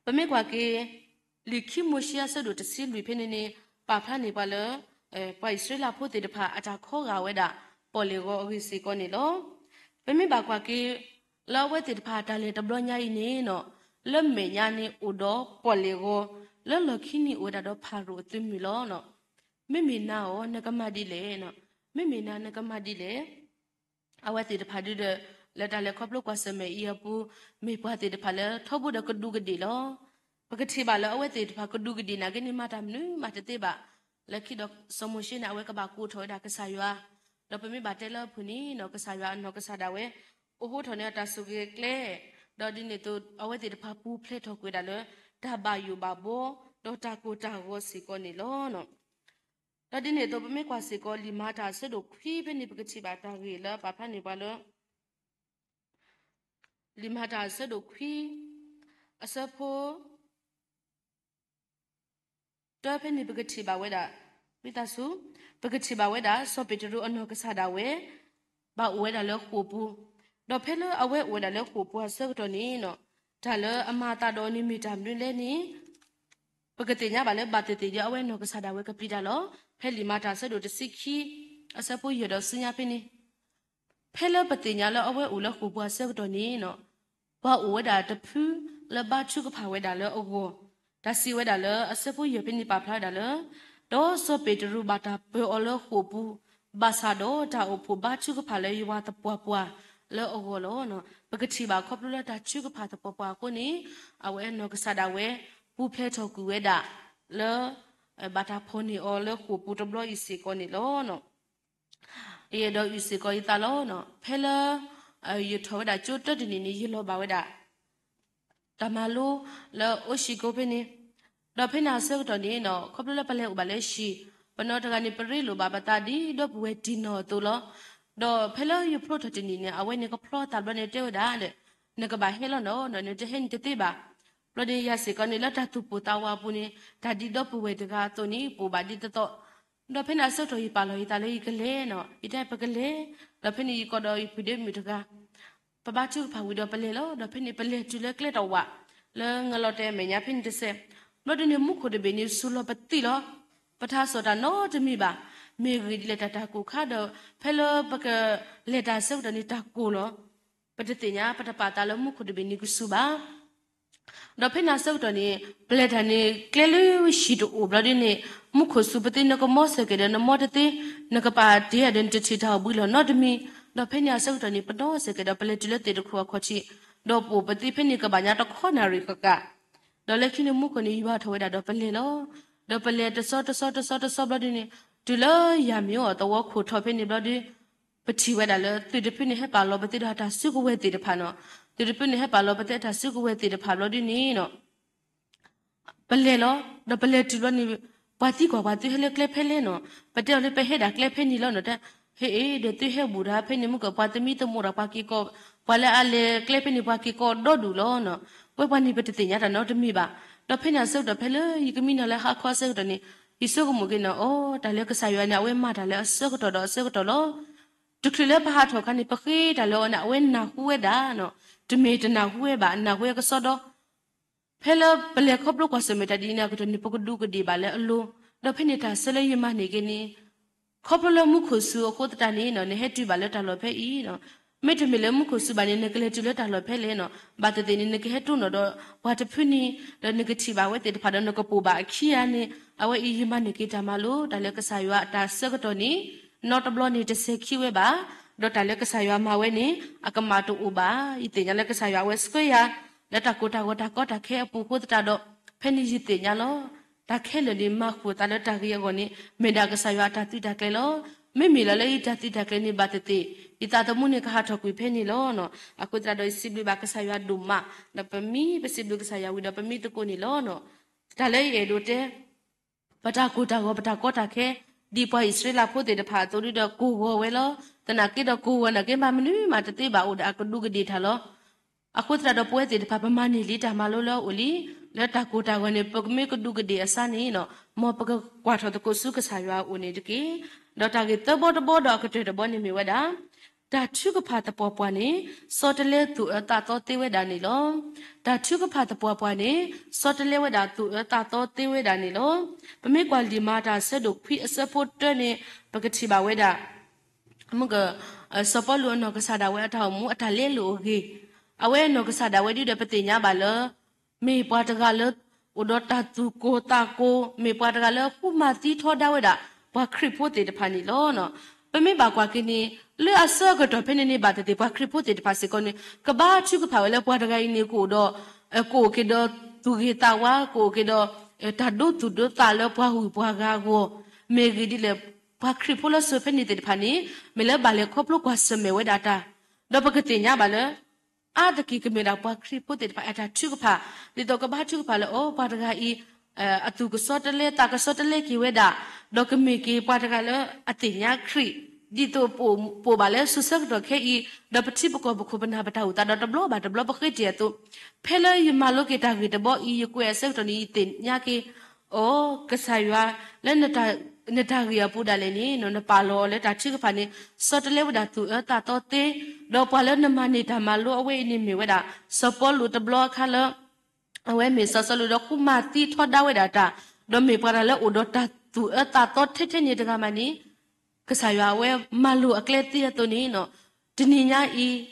ပမ့ၢ်ကွၢ်က့ၤ လံာ်ခံမိၤၡ့အဆၢဒိၣ်တဆံလွံၢ်ဖဲန့ၣ်န့ၣ် ပာ်ဖျါန့ၢ်ပှၤလၢ ပှၤအံၣ်စရ့လးဖိသ့ၣ်တဖၣ် အတၢ်ခီဂာ်ဝဲဒၣ် ပီၣ်လဲၣ်ဂီၤအဂ့ၢ်စ့ၢ်ကီးန့ၣ်လီၤ. ပမ့ၢ်ဘၣ်ကွၢ်က့ၤ လၢအဝဲသ့ၣ်တဖၣ်တၢ်လဲၤတဘျီညါအံၤန့ၣ်နီၤ လၢမဲာ်ညါန့ၣ်အိၣ်ဒီးပီၣ်လဲၣ်ဂီၤ လၢလီၢ်ခံန့ၣ်အိၣ်ဝဲဒၣ်ဒီးဖၤရိၤအသုးမုၢ်လီၤ. မ့မ့ၢ်နၤအီၤ နကမၤဒ်လဲၣ်, မ့မ့ၢ်နၤနကမၤဒ်လဲၣ်. အဝဲသ့ၣ်တဖၣ်ဒုဒီး လၢတၢ်လဲၤခီဖျိကွၢ်ဆၢၣ်မဲာ်အံၤအပူၤ မ့ၢ်ပှၤသ့ၣ်တဖၣ်လၢထီဘိဒီးကဒူးကဒ့ၣ်လီၤ. ပကထံၣ်ဘၣ်လၢအဝဲသ့ၣ်တဖၣ်ကဒူးကဒ့ၣ်နာ်က့န့ၣ် မၤတၢ်မနုၤမးတသ့ဘၣ်. လၢခံဒီးစီၤမိၤၡ့န့ၣ် အဝဲကဘၣ်ကိးထီၣ်ဝဲဒၣ်ကစၢ်ယွၤ, ဒီးပမ့ၢ်ဘၣ်တဲလၢအဖုၣ်န့ၣ်နီၤ ကစၢ်ယွၤအနီၢ်ကစၢ်ဒၣ်ဝဲ အိးထီၣ်န့ၢ်အတၢ်ဆိၣ်ဂ့ၤကျဲ, ဒီးဒ်န့ၣ်အသိး အဝဲသ့ၣ်တဖၣ်ပူၤဖျဲးထီၣ်ကွံာ်ဝဲဒၣ်လၢ တၢ်ဘၣ်ယိၣ်ဘၣ်ဘှီ ဒီးတၢ်ကိၢ်တၢ်ဂီၤစ့ၢ်ကီးန့ၣ်လီၤ. ဒီးဒ်န့ၣ်အသိး ပမ့ၢ်ကွၢ်စ့ၢ်ကီးလံာ်မၤတၢ်အဆၢဒိၣ်ခွံဖဲန့ၣ် ပကထံၣ်ဘၣ်တၢ်ဂ့ၢ်လၢပာ်ဖျါန့ၢ်ပှၤလၢ လံာ်မၤတၢ်အဆၢဒိၣ်ခွံ အဆၢဖိ တၢဖဲန့ၣ် ပကထံၣ်ဘၣ်ဝဲဒၣ် ဝံသးစူၤ ပကထံၣ်ဘၣ်ဝဲဒၣ် စီၤပ့းတရူးအနီၢ်ကစၢ်ဒၣ်ဝဲ ဘၣ်အိၣ်ဝဲဒၣ်လၢဃိာ်ပူၤ, ဒီးဖဲလၢအဝဲအိၣ်ဝဲဒၣ်လၢဃိာ်ပူၤအဆၢကတီၢ်န့ၣ်နီၤ တၢ်လၢအမၤအသးဒီးအီၤန့ၣ်မ့ၢ်တၢ်မနုၤလဲၣ်န့ၣ် ပကသ့ၣ်ညါဘၣ်လၢဘၣ်သ့ၣ်သ့ၣ်ဒီးအဝဲနီၢ်ကစၢ်ဒၣ်ဝဲကပျံၤတၢ်လီၤ. ဖဲလံာ်မၤတၢ်အဆၢဒိၣ်တဆံခံ အဆၢဖိယဲၢ်ဒီးဆူညါဖဲန့ၣ် ဖဲလၢပသ့ၣ်ညါလၢအဝဲအိၣ်လၢဃိာ်ပူၤအဆၢကတီၢ်န့ၣ်နီၤ ပှၤအိၣ်ဝဲဒၣ်တဖုလၢဘါထုကဖၣ်ဝဲဒၣ်လၢအဂီၢ်, တၢ်စံးဝဲဒၣ်လၢအဆၢဖိယဲၢ်ဖဲန့ၣ်ပာ်ဖျါဝဲဒၣ်လၢ ဒီးစီၤပ့းတရူးဘၣ်တၢ်ပၢၤအီၤလၢဃိာ်ပူၤ, ဘၣ်ဆၣ်ဒီးတၢ်အိၣ်ဖှိၣ်ဘါထုကဖၣ်လၢယွၤသပှၢ်ပှၢ်လၢအဂီၢ်လီၤ. ပကထံၣ်ဘၣ်ခီဖျိလၢတၢ်ထုကဖၣ်သပှၢ်ပှၢ်အဃိန့ၣ် အဝဲနီၢ်ကစၢ်ဒၣ်ဝဲ ပူၤဖျဲးထီၣ်ကွံာ်ဝဲဒၣ်လၢ ဘၣ်တၢ်ဖီၣ်န့ၢ်အီၤလၢဃိာ်ပူၤတဘျီအံၤစ့ၢ်ကီးန့ၣ်လီၤ. ယအဲၣ်ဒိးအုၣ်စ့ၢ်ကီးယသးလီၤ. ဖဲလၢ ယထီၣ်ဝဲဒၣ်ကၠိတၢတနံၣ်န့ၣ် ယလီၤဘၣ်ဝဲဒၣ် တၢ်မၤလိလၢအိၣ်ၡံးကိၣ်ဖဲန့ၣ်, ဒီးဖဲန့ၣ်အဆၢကတီၢ်န့ၣ်နီၤ ခီဖျိလၢပလဲၤအိၣ်ဘၣ်လၢဟံၣ်, ပနီၢ်တဂၤန့ၣ် ပရ့လိာ်ဘၣ်ပသးဒ်ဒီပုၢ်ဝဲၢ်တံၢ်နီၢ်အသိးလီၤ. ဒီးဖဲလၢယဖျိထီၣ်တနံၣ်န့ၣ် အဝဲန့ၣ်ကဖျီသးဘျီန့ၣ်တဲဝဲဒၣ်ဒီး နကဘၣ်ဟဲလီၤနီၤ, နတဟဲန့ၣ်တသ့ဘၣ်. ဘျီန့ၣ် ယၤစ့ၢ်ကီးန့ၣ် လၢတၢ်သူၣ်ပိၢ်သးဝးအပူၤန့ၣ် တၢ်ဒ်ဒီပုၢ်ဝဲၢ်တဂၤအသိးန့ၣ် ပိာ်ဘၣ်ဒ်သိးသိး. ဒီးဖဲန့ၣ်အဆၢကတီၢ် ယပာ်လီၤယသးလၢယကလဲၤနီၤ, ယတဲပကလဲၤ, ဒီးဖဲန့ၣ်ယကိးဒီးယဖုဒ့မုၣ်တဂၤ ပဘါထုကဖၣ်ဝံၤဒီးပလဲၤလီၤ. ဒီးဖဲန့ၣ်ပလဲၤတုၤလၢကျဲတဝာ် လၢငလီၤတဲာ်အမဲာ်ညါဖဲန့ၣ်တစဲး, ဘျီဒ်န့ၣ် မူခိၣ်တဘ့ၣ်န့ၣ် စူၤလီၤပသံလီၤ. ပတဟးစိာ်တၢ်နီတမံၤဘၣ်. မ့ၢ်ဂ့ၢ်ဒ်လဲၣ်တၢ်တၢ်ကိၢ်ခါဒီး ဖဲလၢပကလဲၤတၢ်အဆၢကတီၢ်န့ၣ် တၢ်ကိၢ်လီၤ. ပတသ့ၣ်ညါ ပတပာ်သးလၢမူခိၣ်တဘ့ၣ်န့ၣ်ကစူၤဘၣ်. ဒီးဖဲန့ၣ်အဆၢကတီၢ်န့ၣ် ပလဲၤတၢ်န့ၣ် ကျဲလၢဟံၣ်တအိၣ်ဘျီဒ်န့ၣ် မူခိၣ်စူၤပသံ နကမီစ့ၢ်ကီးဒီးနမီတသ့, နကပာ်တ့ၢ်ဒီးနတထံၣ်တၢ်အိၣ်ဘှံးလီၤနီတမံၤ. ဒီးဖဲန့ၣ်အဆၢကတီၢ်န့ၣ် ပနီၣ်စ့ၢ်ကီးဒီး ပလဲၤတုၤလၢသ့ၣ်တခိၣ်အခီၣ်ထံး, ဒီးပိာ်ပသံဖဲန့ၣ်ကဘၣ်ညါတခီနၣ်ရံၣ်ဃၣ်ဃၣ်. ဒီးလၢခံန့ၣ်မူခိၣ်န့ၣ် ယွၤထီၣ်ဝဲဒၣ်ဒီးပလဲၤလီၤ. ဒီးပလဲၤတဆီတဆီတဆီတဆီဘျီဒ်န့ၣ် တုၤလၢယၤမ့ၢ်အိၣ်သဝီခိၣ်ထီၣ်ဖဲန့ၣ်ဘျီဒ် ပထံၣ်ဝဲဒၣ်လၢ သုးတဖုန့ၣ်ဟဲပာ်လီၤပသ့ဒီးအတၢ်စုကဝဲၤသ့ၣ်တဖၣ်နီၤ. သုးတဖုန့ၣ်ဟဲပာ်လီၤပသ့အတၢ်စုကဝဲၤသ့ၣ်တဖၣ်ဘျီဒ်န့ၣ်နီၤ ပလဲၤလီၤ. ဒီးပလဲၤတုၤဘျီန့ၣ် ပှၤသံကွၢ်ပှၤ သုဟဲလၢကျဲဖဲလဲၣ်နီၤ. ပတဲအီၤလၢပဟဲဒၣ်ကျဲဖဲန့ၣ်လီၤနီၤ. တၢ်ဟဲအံၤဒီးသုဟဲဘူးဒၣ်ဖဲန့ၣ် မုၢ်ကပှၤသမံသမိးတၢ်ပှၤက့ၤကီၢ်, ပှၤလၢအလဲၤကျဲဖဲန့ၣ် ပှၤက့ၤကီၢ်ဒီဒူၣ်လီၤနီၤ. ပဝဲပှၤန့ၣ် ပတသ့ၣ်ညါတၢ်နီတမံၤဘၣ်. ဒီးဖဲန့ၣ်အဆၢကတီၢ် ဖဲလၢယကမံနီၤလၢဟါခီအဆၢကတီၢ်န့ၣ် ယဆိကမိၣ်က့ၤနီၤ အိ တၢ်လၢကစၢ်ယွၤန့ၣ် အဝဲမၤတၢ်လၢအဆၢကတီၢ်ဒီးအဆၢကတီၢ်လီၤ. တချုးလၢပဟးထီၣ်အခါန့ၣ် ပဃ့တၢ်လၢအီၤန့ၣ် အဝဲနၢ်ဟူဝဲဒၣ်နီၤ. တမ့ၢ်တနၢ်ဟူဝဲဘၣ်, နၢ်ဟူဝဲကစီဒီ ဖဲလၢပလဲၤခီဖျိကွၢ်ဆၢၣ်မဲာ်တၢ်ဒ်န့ၣ်အကတီၢ်န့ၣ် ပကဒူးကဒ့ၣ်ဘၣ်လၢအလိၤ, ဒီးဖဲန့ၣ်တၢ်ဆၢလၢယမၤန့ၢ်က့ၤန့ၣ် ခီဖျိလၢမူခိၣ်စူၤအဃိသတးန့ၣ်နီၤ နဟဲတုၤဘၣ်လၢတၢ်လီၢ်ဖဲအံၤနီၤ. မ့တမ့ၢ်လၢမူခိၣ်စူၤဘၣ်န့ၣ် နကလဲၤတုၤလၢတၢ်လီၢ်ဖဲလဲၣ်နီၤ. ဘၣ်သ့ၣ်သ့ၣ်န့ၣ် နကဟဲတိၢ်နီၣ်ဒီးပှၤတဖုန့ၣ်, ဒီးနကထံၣ်ဘၣ်အဝဲသ့ၣ်တဖၣ်ဒီးနကပိာ်ဘၣ်အခံဂၤန့ၣ်, အဝဲအံၤယမၤန့ၢ်က့ၤတၢ်မၤလိ တၢ်လၢကစၢ်ယွၤအတၢ်ဆၢကတီၢ်န့ၣ် နီတဘျီန့ၣ်တစဲးခံဝဲဘၣ်. ဒီးတၢ်လၢကစၢ်ယွၤမၤဝဲန့ၣ် အကမၣ်တအိၣ်ဘၣ်. ယသ့ၣ်ညါလၢကစၢ်ယွၤအဝဲဆှၢယၤ လၢတၢ်ကိၢ်တၢ်ဂီၤတၢ်ကီတၢ်ခဲအပူၤအဃိသတးဒီး ဖဲန့ၣ်ယသ့ၣ်ညါလီၤ. တၢ်ခဲလၢာ်န့ၣ် မၤဃုာ်သးလၢတၢ်ဂ့ၤအဂီၢ်န့ၣ် မ့ၢ်ဒၣ်ကစၢ်ယွၤအတၢ်သုးတၢ်ကျဲၤလီၤ. မ့မ့ၢ်လၢလၢယတၢ်သုးတၢ်ကျဲၤန့ၣ်ဘၣ်သ့ၣ်သ့ၣ် ယသးသမူန့ၣ်ကဟးထီၣ်ကွံာ်ဖဲန့ၣ်လီၤ. အဃိသတးဒီးယစံးဘျုးဘၣ်ကစၢ်ယွၤဒိၣ်မး, ဒီးပမံ ပစံးဘျုးကစၢ်ယွၤဝံၤဒီးပမံသကိးန့ၣ်လီၤ. တၢ်လၢယအဲၣ်ဒိးတဲ ပတၢ်ကိၢ်တၢ်ဂီၤ ပတၢ်ကီတၢ်ခဲ ဒ်ပှၤအံၣ်စရ့လးဖိသ့ၣ်တဖၣ်အသိးဒ်ဒီး ကိၢ်ဂီၤဝဲလီၤ. သနာ်က့ဒီးကိၢ်ဂီၤနာ်က့ မၤမနုၤမးတသ့ဘၣ် အိၣ်ဒီးအကဒူးကဒ့ၣ်တၢ်လီၤ. အဃိသတးဒီးပဝဲသ့ၣ်တဖၣ် ပမၤန့ၢ်လံတၢ်မၤလိလၢအအိၣ်လံ. လၢတၢ်ကိၢ်တၢ်ဂီၤန့ၣ် ပကမ့ၢ်ကဒူးကဒ့ၣ်အစၢ်န့ၣ် မ်ပကကွၢ်ထီၣ်သကိးဆူကစၢ်ယွၤအအိၣ်န့ၣ်တက့ၢ်. ဒီးတၢ်ဂ့ၢ်သၢဘီတဘီဒီးအကတၢၢ်တဘီန့ၣ်မ့ၢ်ဝဲဒၣ် တၢ်ထုကဖၣ်သပှၢ်ပှၢ်န့ၣ် ဆီတလဲသူၣ်အၢသးသီသ့ဝဲဒၣ်န့ၣ်လီၤ. တၢ်ထုကဖၣ်သပှၢ်ပှၢ်န့ၣ် ဆီတလဲဝဲဒၣ်သူၣ်အၢသးသီသ့ဝဲဒၣ်န့ၣ်လီၤ. ပမ့ၢ်ကွၢ်လံာ်မၤတၢ်အဆၢဒိၣ်ခွံအဆၢဖိတၢန့ၣ် ပကထံၣ်ဘၣ်ဝဲဒၣ် မ့ၢ်က စီၤပီလူးအနီၢ်ကစၢ်ဒၣ်ဝဲအတၢ်အိၣ်မူအတၢ်လဲလိာ်အဂ့ၢ်, အဝဲအနီၢ်ကစၢ်ဒၣ်ဝဲဒ်ဒီးပသ့ၣ်ညါဘၣ်လၢ မ့ၢ်ပှၤတဂၤလၢ အိၣ်ဒီးတၢ်သူၣ်ကိၢ်သးကိၢ် မ့ၢ်ပှၤတဂၤလၢဃုမၤသံထီဒါဝဲဒၣ် ပှၤခရံာ်ဖိသ့ၣ်တဖၣ်န့ၣ်လီၤ. ပမ့ၢ်ဘၣ်ကွၢ်က့ၤန့ၣ် လၢအဆၢကတီၢ်ဖဲန့ၣ်န့ၣ် ဘၣ်သ့ၣ်သ့ၣ် ပှၤခရံာ်ဖိသ့ၣ်တဖၣ်စ့ၢ်ကီးန့ၣ် ကဘါထုကဖၣ်ဝဲလၢပှၤတဂၤအံၤန့ၣ် ကအိၣ်ဒီး ကအိၣ်က့ၤဒီးသူၣ်ဂ့ၤသးဝါ ကအိၣ်က့ၤဒီး တၢ်ဒိသူၣ်ဒိသးလၢပှၤဂုၤပှၤဂၤအဂီၢ် မ့ၢ်ဂ့ၤဒ်လဲၣ် ပှၤခရံာ်ဖိလၢစိၤဖဲန့ၣ်သ့ၣ်တဖၣ်န့ၣ် မ့ၢ်လၢဘၣ်လဲၤခီဖျိကွၢ်ဆၢၣ်မဲာ်ဝဲဒၣ်တၢ် ဒီးပကသ့ၣ်ညါဘၣ်လၢ အါတက့ၢ်ကမ့ၢ်ဒၣ်ပှၤခရံာ်ဖိသ့ၣ်တဖၣ်အတၢ်ထုကဖၣ် ဒ်သိးကဘါထုကဖၣ်လၢအီၤ ပှၤတဂၤအံၤ အသူၣ်ကဆီတလဲ သးကဆီတလဲက့ၤဝဲဒၣ် ဒီးကမ့ၢ်က့ၤပှၤတဂၤလၢအသ့ၣ်ညါခရံာ် ဒ်သိးပအိၣ်ဘၣ်လၢစိၤဆၢကတီၢ်ခဲအံၤ ဒီးပထံပကီၢ်ပခိၣ်ပနၢ်ပတၢ်အိၣ်သးဒီးတဘျီဘၣ်တဘျီပဃ့တ့ၢ်အသိး ဖဲလၢယမၤလိက့ၤတၢ်ဂ့ၢ်တဘီအံၤ ယကွဲးအဆၢကတီၢ်န့ၣ် ယသ့ၣ်ညါက့ၤ အိ ကစၢ်ယွၤ လၢ နတၢ်ဂ့ၢ်အပူၤဒၣ်လဲာ်န့ၣ် နပာ်လီၤအီၤလၢတၢ်ထုကဖၣ်န့ၣ် ဆီတလဲဝဲဒၣ်သူၣ်အၢသးသီသ့, ဒီးပှၤလၢနမၤန့ၢ်တၢ်မၤလိအဝဲအံၤန့ၣ်မ့ၢ်ဝဲဒၣ် စီၤပီလူးတဘျီအခါလၢ အဝဲမ့ၢ်စီၤစီလူးဒီးဃုမၤသံထီဒါဝဲဒၣ်တၢ်, ဒီးမ့ၢ်ပှၤတဂၤလၢအိၣ်ဒီးတၢ်သူၣ်အၢသးသီထဲထဲန့ၣ်တဂၤမးန့ၣ် ကစၢ်ယွၤအဝဲမၤလိာ်အကျဲသ့အသိးန့ၣ် တနံၤညါအံၤ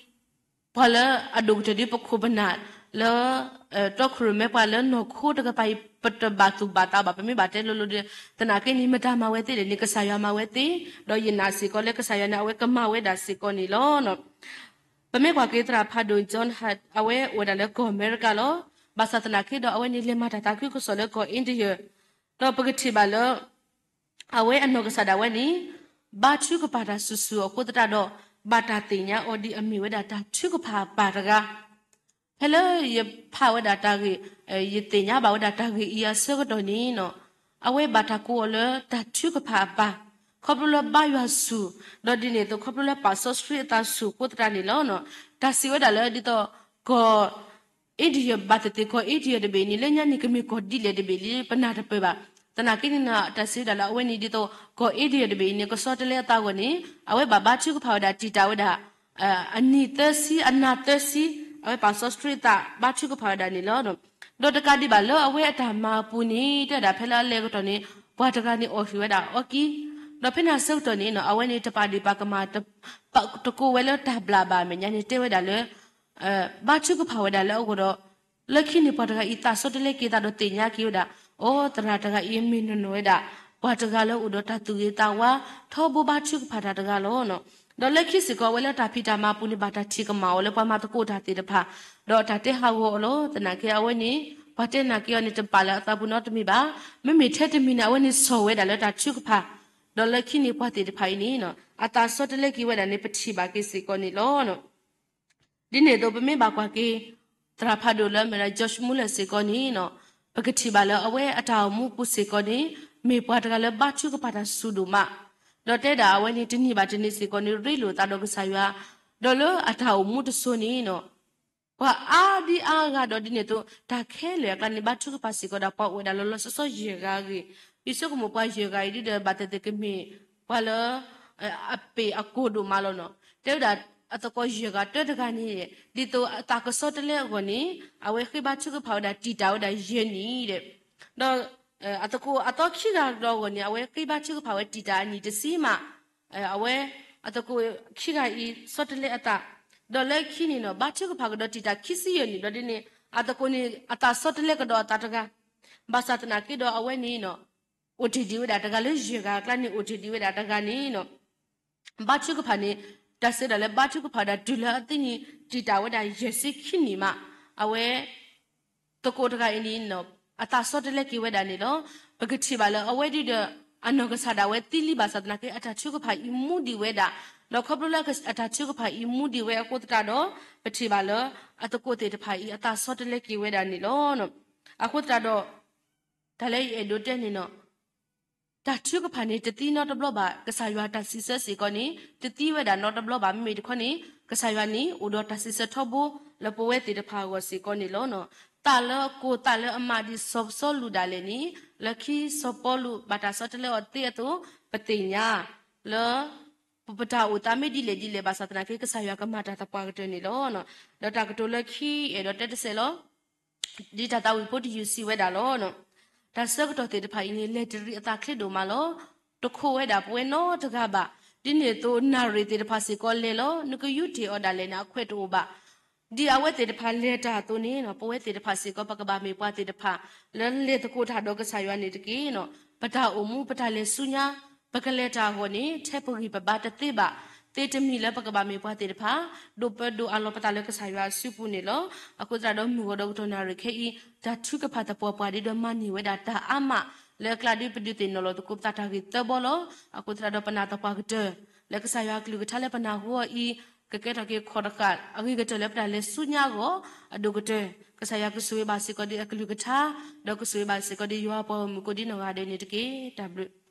ပှၤလၢအဒိၣ်ကတၢၢ်ဒ်ပခိၣ်ပနၢ်လၢ တီခိၣ်ရိၣ်မဲပှၤလၢနီၢ်ခိတကပၤအံၤ ပတဘၣ်သူၣ်ဘၣ်သးဘၣ် ပမ့ၢ်ဘၣ်တဲလိၤလိၤဒီး သနာ်က့န့ၣ် မတၤမၤဝဲသ့လဲၣ်န့ၣ် ကစၢ်ယွၤမၤဝဲသ့, ဒီးယနာ်စ့ၢ်ကီးလၢကစၢ်ယွၤန့ၣ် အဝဲကမၤဝဲဒၣ်စ့ၢ်ကီးန့ၣ်လီၤ. ပမ့ၢ်ကွၢ်က့ၤသရၣ်ဖးဒိၣ် John Hart အဝဲအိၣ်ဝဲဒၣ်လၢကီၢ်အမဲရကၤလီၤ. ဘၣ်ဆၣ်သနာ်က့ဒီး အဝဲန့ၣ်လဲၤမၤတၢ်သးခုကစီၣ်လၢကီၢ် India ဒီးပကထံၣ်ဘၣ်လၢ အဝဲအနီၢ်ကစၢ်ဒၣ်ဝဲန့ၣ် ဘါထုကဖၣ်တၢ်ဆူၣ်ဆူၣ်အဃိသတးဒီး ဘၣ်တၢ်သ့ၣ်ညါအီၤဒ်အမ့ၢ်ဝဲဒၣ်တၢ်ထုကဖၣ်အပၢ်တဂၤ ဖဲလၢယဖးဝဲဒၣ်တၢ်ဂ့ၢ်, ယသ့ၣ်ညါဘၣ်ဝဲဒၣ်တၢ်ဂ့ၢ်အံၤအဆၢကတီၢ်န့ၣ် အဝဲဘၣ်တၢ်ကိးအီၤလၢတၢ်ထုကဖၣ်အပၢ်, ခီဖျိလၢဘါယွၤဆူၣ်, ဒီးဒ်န့ၣ်အသိးခီဖျိလၢပာ်စီဆှံအသးဆူၣ်အဃိသတးန့ၣ်လီၤ. တၢ်စံးဝဲဒၣ်လၢဒ်သိး ကီၢ် India ဘၣ်သ့ၣ်သ့ၣ်ကီၢ် India တဘ့ၣ်န့ၣ် လၢညါန့ၣ်ကမ့ၢ်ကီၢ်ဒ်လဲၣ်တဘ့ၣ်လံ ပနၢ်တပၢၢ်ဘၣ်. သနာ်က့န့ၣ် တၢ်စံးဝဲဒၣ်လၢအဝဲန့ၣ်ဒ်သိး ကီၢ် India တဘ့ၣ်အံၤန့ၣ် ကဆီတလဲအသးအဂီၢ်န့ၣ် အဝဲဘၣ်ဘါထုကဖၣ်ဝဲဒၣ်တံာ်တာ်ဝဲဒၣ် အနံၣ်သၢဆံ အနၤသၢဆံ အဝဲပာ်စီဆှံအသးဘါထုကဖၣ်ဝဲဒၣ်န့ၣ်လီၤ. ဒီးတကးဒံးဘၣ်လၢအဝဲအတၢ်မၤအပူၤန့ၣ် တဲဝဲဒၣ်ဖဲလၢအလဲၤကတီၢ်န့ၣ် ပှၤတဂၤန့ၣ်အီၣ်ဟံၣ်ဝဲဒၣ်အီကံ, ဒီးဖဲန့ၣ်အဆၢကတီၢ်န့ၣ် အဝဲန့ၣ်တပာ်ဒ့ၣ်ပာ်ကမၣ် တကိးဝဲလၢတၢ်ဘျၣ်ဘၣ်အမဲာ်ညါန့ၣ် တဲဝဲဒၣ်လၢ ဘါထုကဖၣ်ဝဲဒၣ်လၢအဂီၢ်ဒီး လၢခံန့ၣ်ပှၤတဂၤအံၤသးဆီတလဲက့ၤသးဒီးသ့ၣ်ညါက့ၤဝဲဒၣ် အိ သရၣ်တဂၤအံၤမ့ၢ်နီၢ်နီၢ်ဝဲဒၣ် ပှၤတဂၤလၢအိၣ်ဒီးတၢ်သူၣ်ဂ့ၤသးဝါ ထီဘိဘါထုကဖၣ်တၢ်တဂၤလီၤ. ဒီးလၢခံစ့ၢ်ကီး အဝဲလၢတၢ်ဖံးတၢ်မၤအပူၤန့ၣ် ဘၣ်တၢ်ထံၣ်ကမၣ်အီၤလၢပှၤမၤသကိးတၢ်သ့ၣ်တဖၣ် ဒီးတၢ်တဲဟးဂီၤအီၤလီၤ. သနာ်က့အဝဲန့ၣ် ပှၤတဲနာ်က့ၤအီၤန့ၣ် တပာ်လၢအသးပူၤနီတမံၤဘၣ်. မ့မ့ၢ်ထဲတမံၤန့ၣ် အဝဲန့ၣ်ဆီၣ်ဝဲဒၣ်လၢတၢ်ထုကဖၣ်, ဒီးလၢခံန့ၣ်ပှၤသ့ၣ်တဖၣ်အံၤန့ၣ် အသးဆီတလဲက့ၤဝဲဒၣ်န့ၣ် ပထံၣ်ဘၣ်က့ၤစ့ၢ်ကီးန့ၣ်လီၤ. ဒ်န့ၣ်အသိး ပမ့ၢ်ဘၣ်ကွၢ်က့ၤ သရၣ်ဖးဒိၣ်လၢအမ့ၢ်ဒၣ် George Muller စ့ၢ်ကီးန့ၣ် ပကထံၣ်ဘၣ်လၢအဝဲအတၢ်အိၣ်မူပူၤစ့ၢ်ကီးန့ၣ် မ့ၢ်ပှၤတဂၤလၢဘါထုကဖၣ်တၢ်ဆူၣ်ဒိၣ်မး, ဒီးတဲဒၣ်အဝဲန့ၣ် တနံၤဘၣ်တနံၤစ့ၢ်ကီးန့ၣ် ရ့လိာ်သးဒီးကစၢ်ယွၤ, ဒီးလၢအတၢ်အိၣ်မူတစိၤန့ၣ် ပှၤအါဒံအါဂၤဒီးဒ်န့ၣ်အသိး တၢ်ခဲလၢာ်အကျါန့ၣ် ဘါထုကဖၣ်စ့ၢ်ကီးဒီးပှၤအိၣ်ဝဲဒၣ်လီၤလီၤဆီဆီယဲၢ်ဂၤအဂ့ၢ်, ယဆိကမိၣ်ပှၤယဲၢ်ဂၤအံၤဒ်ဒီး ဘၣ်သ့ၣ်သ့ၣ်ကမ့ၢ်ပှၤလၢ အပ့ၢ်အကိၢ်ဒိၣ်မးလီၤနီၤ. တဲဝဲဒၣ်အသကိးယဲၢ်ဂၤတၢတဂၤန့ၣ် ဒ်သိးအသးကဆီတလဲအဂီၢ်န့ၣ် အဝဲဃ့ဘါထုကဖၣ်ဝဲဒၣ်တံာ်တာ်ဝဲဒၣ်ယဲၢ်နံၣ်ဒီး ဒီးအသကိးအသီခံဂၤဒီးအဂီၢ်န့ၣ် အဝဲဃ့ဘါထုကဖၣ်ဝဲတံာ်တာ်အနံၣ်တဆံမး, အဝဲ အသကိးခံဂၤအံၤ ဆီတလဲအသး, ဒီးလၢခံန့ၣ်နီၤ ဘါထုကဖၣ်ကဒီးတံာ်တာ်ခံဆံယဲၢ်နံၣ်ဘျီဒ်န့ၣ် အသကိးန့ၣ် အသးဆီတလဲကဒီးအသးတဂၤ, ဘၣ်ဆၣ်သနာ်က့ဒီးအဝဲန့ၣ်နီၤ အိၣ်တ့ၢ်ဒံးဝဲဒၣ်တဂၤလၢယဲၢ်ဂၤအကျါန့ၣ် အိၣ်တ့ၢ်ဒံးဝဲဒၣ်တဂၤန့ၣ်နီၤ ဘါထုကဖၣ်န့ၣ် တၢ်စံးဝဲဒၣ်လၢဘါထုကဖၣ်ဝဲဒၣ်တုၤလၢအသံန့ၣ် တံာ်တာ်ဝဲဒၣ်ယဲၢ်ဆံခံနံၣ်မး, အဝဲ သကိးတဂၤအံၤန့ၣ် အသးဆီတလဲက့ၤဝဲဒၣ်န့ၣ်လီၤ. ပကထံၣ်ဘၣ်လၢအဝဲဒ်ဒီး အနီၢ်ကစၢ်ဒၣ်ဝဲသံလံဘၣ်ဆၣ်သနာ်က့ အတၢ်ထုကဖၣ်အံၤမူဒံးဝဲဒၣ်, ဒီးခီဖျိလၢအတၢ်ထုကဖၣ်အံၤမူဒံးဝဲအဃိသတးဒီး ပထံၣ်ဘၣ်လၢ အသကိးသ့ၣ်တဖၣ်အံၤ အသးဆီတလဲက့ၤဝဲဒၣ်န့ၣ်လီၤ. အဃိသတးဒီး တၢ်လၢယအဲၣ်ဒိးတဲန့ၣ်နီၤ တၢ်ထုကဖၣ်န့ၣ် တသံနီတဘျီဘၣ်, ကစၢ်ယွၤတၢ်စံးဆၢစ့ၢ်ကီးန့ၣ် တသံဝဲဒၣ်နီတဘျီဘၣ်. မ့မ့ၢ်တခီန့ၣ် ကစၢ်ယွၤန့ၣ် အိၣ်ဒီးတၢ်စံးဆၢထီဘိ လၢပဝဲသ့ၣ်တဖၣ်အဂီၢ်စ့ၢ်ကီးန့ၣ်လီၤ. သးလၢအကိၢ်သးလၢအမးဒ်စီၤစီလူးဒၣ်လဲာ်န့ၣ် လၢခံစီၤပီလူးဘၣ်တၢ်ဆီတလဲအီၤသ့အသိး ပသ့ၣ်ညါလၢ ပတၢ်အိၣ်သးမ့ၢ်ဒ်လဲၣ်ဒ်လဲၣ်ဘၣ်ဆၣ်သနာ်က့ ကစၢ်ယွၤကမၤတၢ်သပှၢ်ကတၢၢ်န့ၣ်လီၤ. ဒီးတၢ်ကတိၤလၢခံအဲၣ်ဒိးတဲတစဲးလီၤ. ဒ်တၢ်သးဝံၣ်ဖိတယုၢ်စံးဝဲဒၣ်လီၤ. တၢ်ဆၢကတီၢ်သ့ၣ်တဖၣ်အံၤန့ၣ် လဲၤတရံးအသးချ့ဒိၣ်မးလီၤ. တခိးဝဲဒၣ်ပဝဲနီတဂၤဘၣ်. ဒ်န့ၣ်အသိး နၣ်ရံၣ်သ့ၣ်တဖၣ်စ့ၢ်ကီးလဲၤလီၤ. နကယူးတ့ၢ်အီၤဒၣ်လဲာ်န့ၣ် အခွဲးတအိၣ်ဘၣ်. ဒ်အဝဲသ့ၣ်တဖၣ်လဲၤတၢ်အသိးန့ၣ် ပဝဲသ့ၣ်တဖၣ်စ့ၢ်ကီး ပကဘၣ်မ့ၢ်ပှၤသ့ၣ်တဖၣ် လၢလဲၤသကိးတၢ်ဒီးကစၢ်ယွၤန့ၣ်တက့ၢ်. ပတၢ်အိၣ်မူ ပတၢ်လဲၤဆူညါ ပကလဲၤတၢ်အဂီၢ်န့ၣ် ထဲပဂံၢ်ပဘါတသ့ဘၣ်သ့တမံၤလၢပကဘၣ်မ့ၢ်ပှၤသ့ၣ်တဖၣ် ဒိးပၢဒိးအးလီၤပသးလၢကစၢ်ယွၤအစုပူၤန့ၣ်လီၤ. အဃိသတးဒီး မုၢ်ဂီၤဒီးကတီၢ်နၣ်ရံၣ်ခဲအံၤ တၢ်ထုကဖၣ်သပှၢ်ပှၢ်ဒ်ဒီးမၤန့ၢ်ဝဲဒၣ်တၢ်အါမး လၢအကျါဒ်ပဒုးသ့ၣ်နီၣ်လီၤသကိးပသးတၢ်ဂ့ၢ်သၢဘီလီၤ. အဃိသတးဒီး ပနာ်သပှၢ်ကတၢၢ် လၢကစၢ်ယွၤအကလုၢ်ကထါလၢပနၢ်ဟူအီၤအံၤ ကကဲထီၣ်က့ၤခီၣ်တဃာ် အဂ့ၤကတၢၢ်လၢပတၢ်လဲၤဆူညါအဂီၢ် အဒိၣ်ကတၢၢ် ကစၢ်ယွၤကဆိၣ်ဂ့ၤဘၣ်စ့ၢ်ကီးဒ်အကလုၢ်ကထါ ဒီးကဆိၣ်ဂ့ၤဘၣ်စ့ၢ်ကီးဒ်ယွၤအပှၤဂီၢ်မုၢ်ကိးဒ်နီၢ်ဂၤဒဲးန့ၣ်တက့ၢ်. တၢ်ဘျုး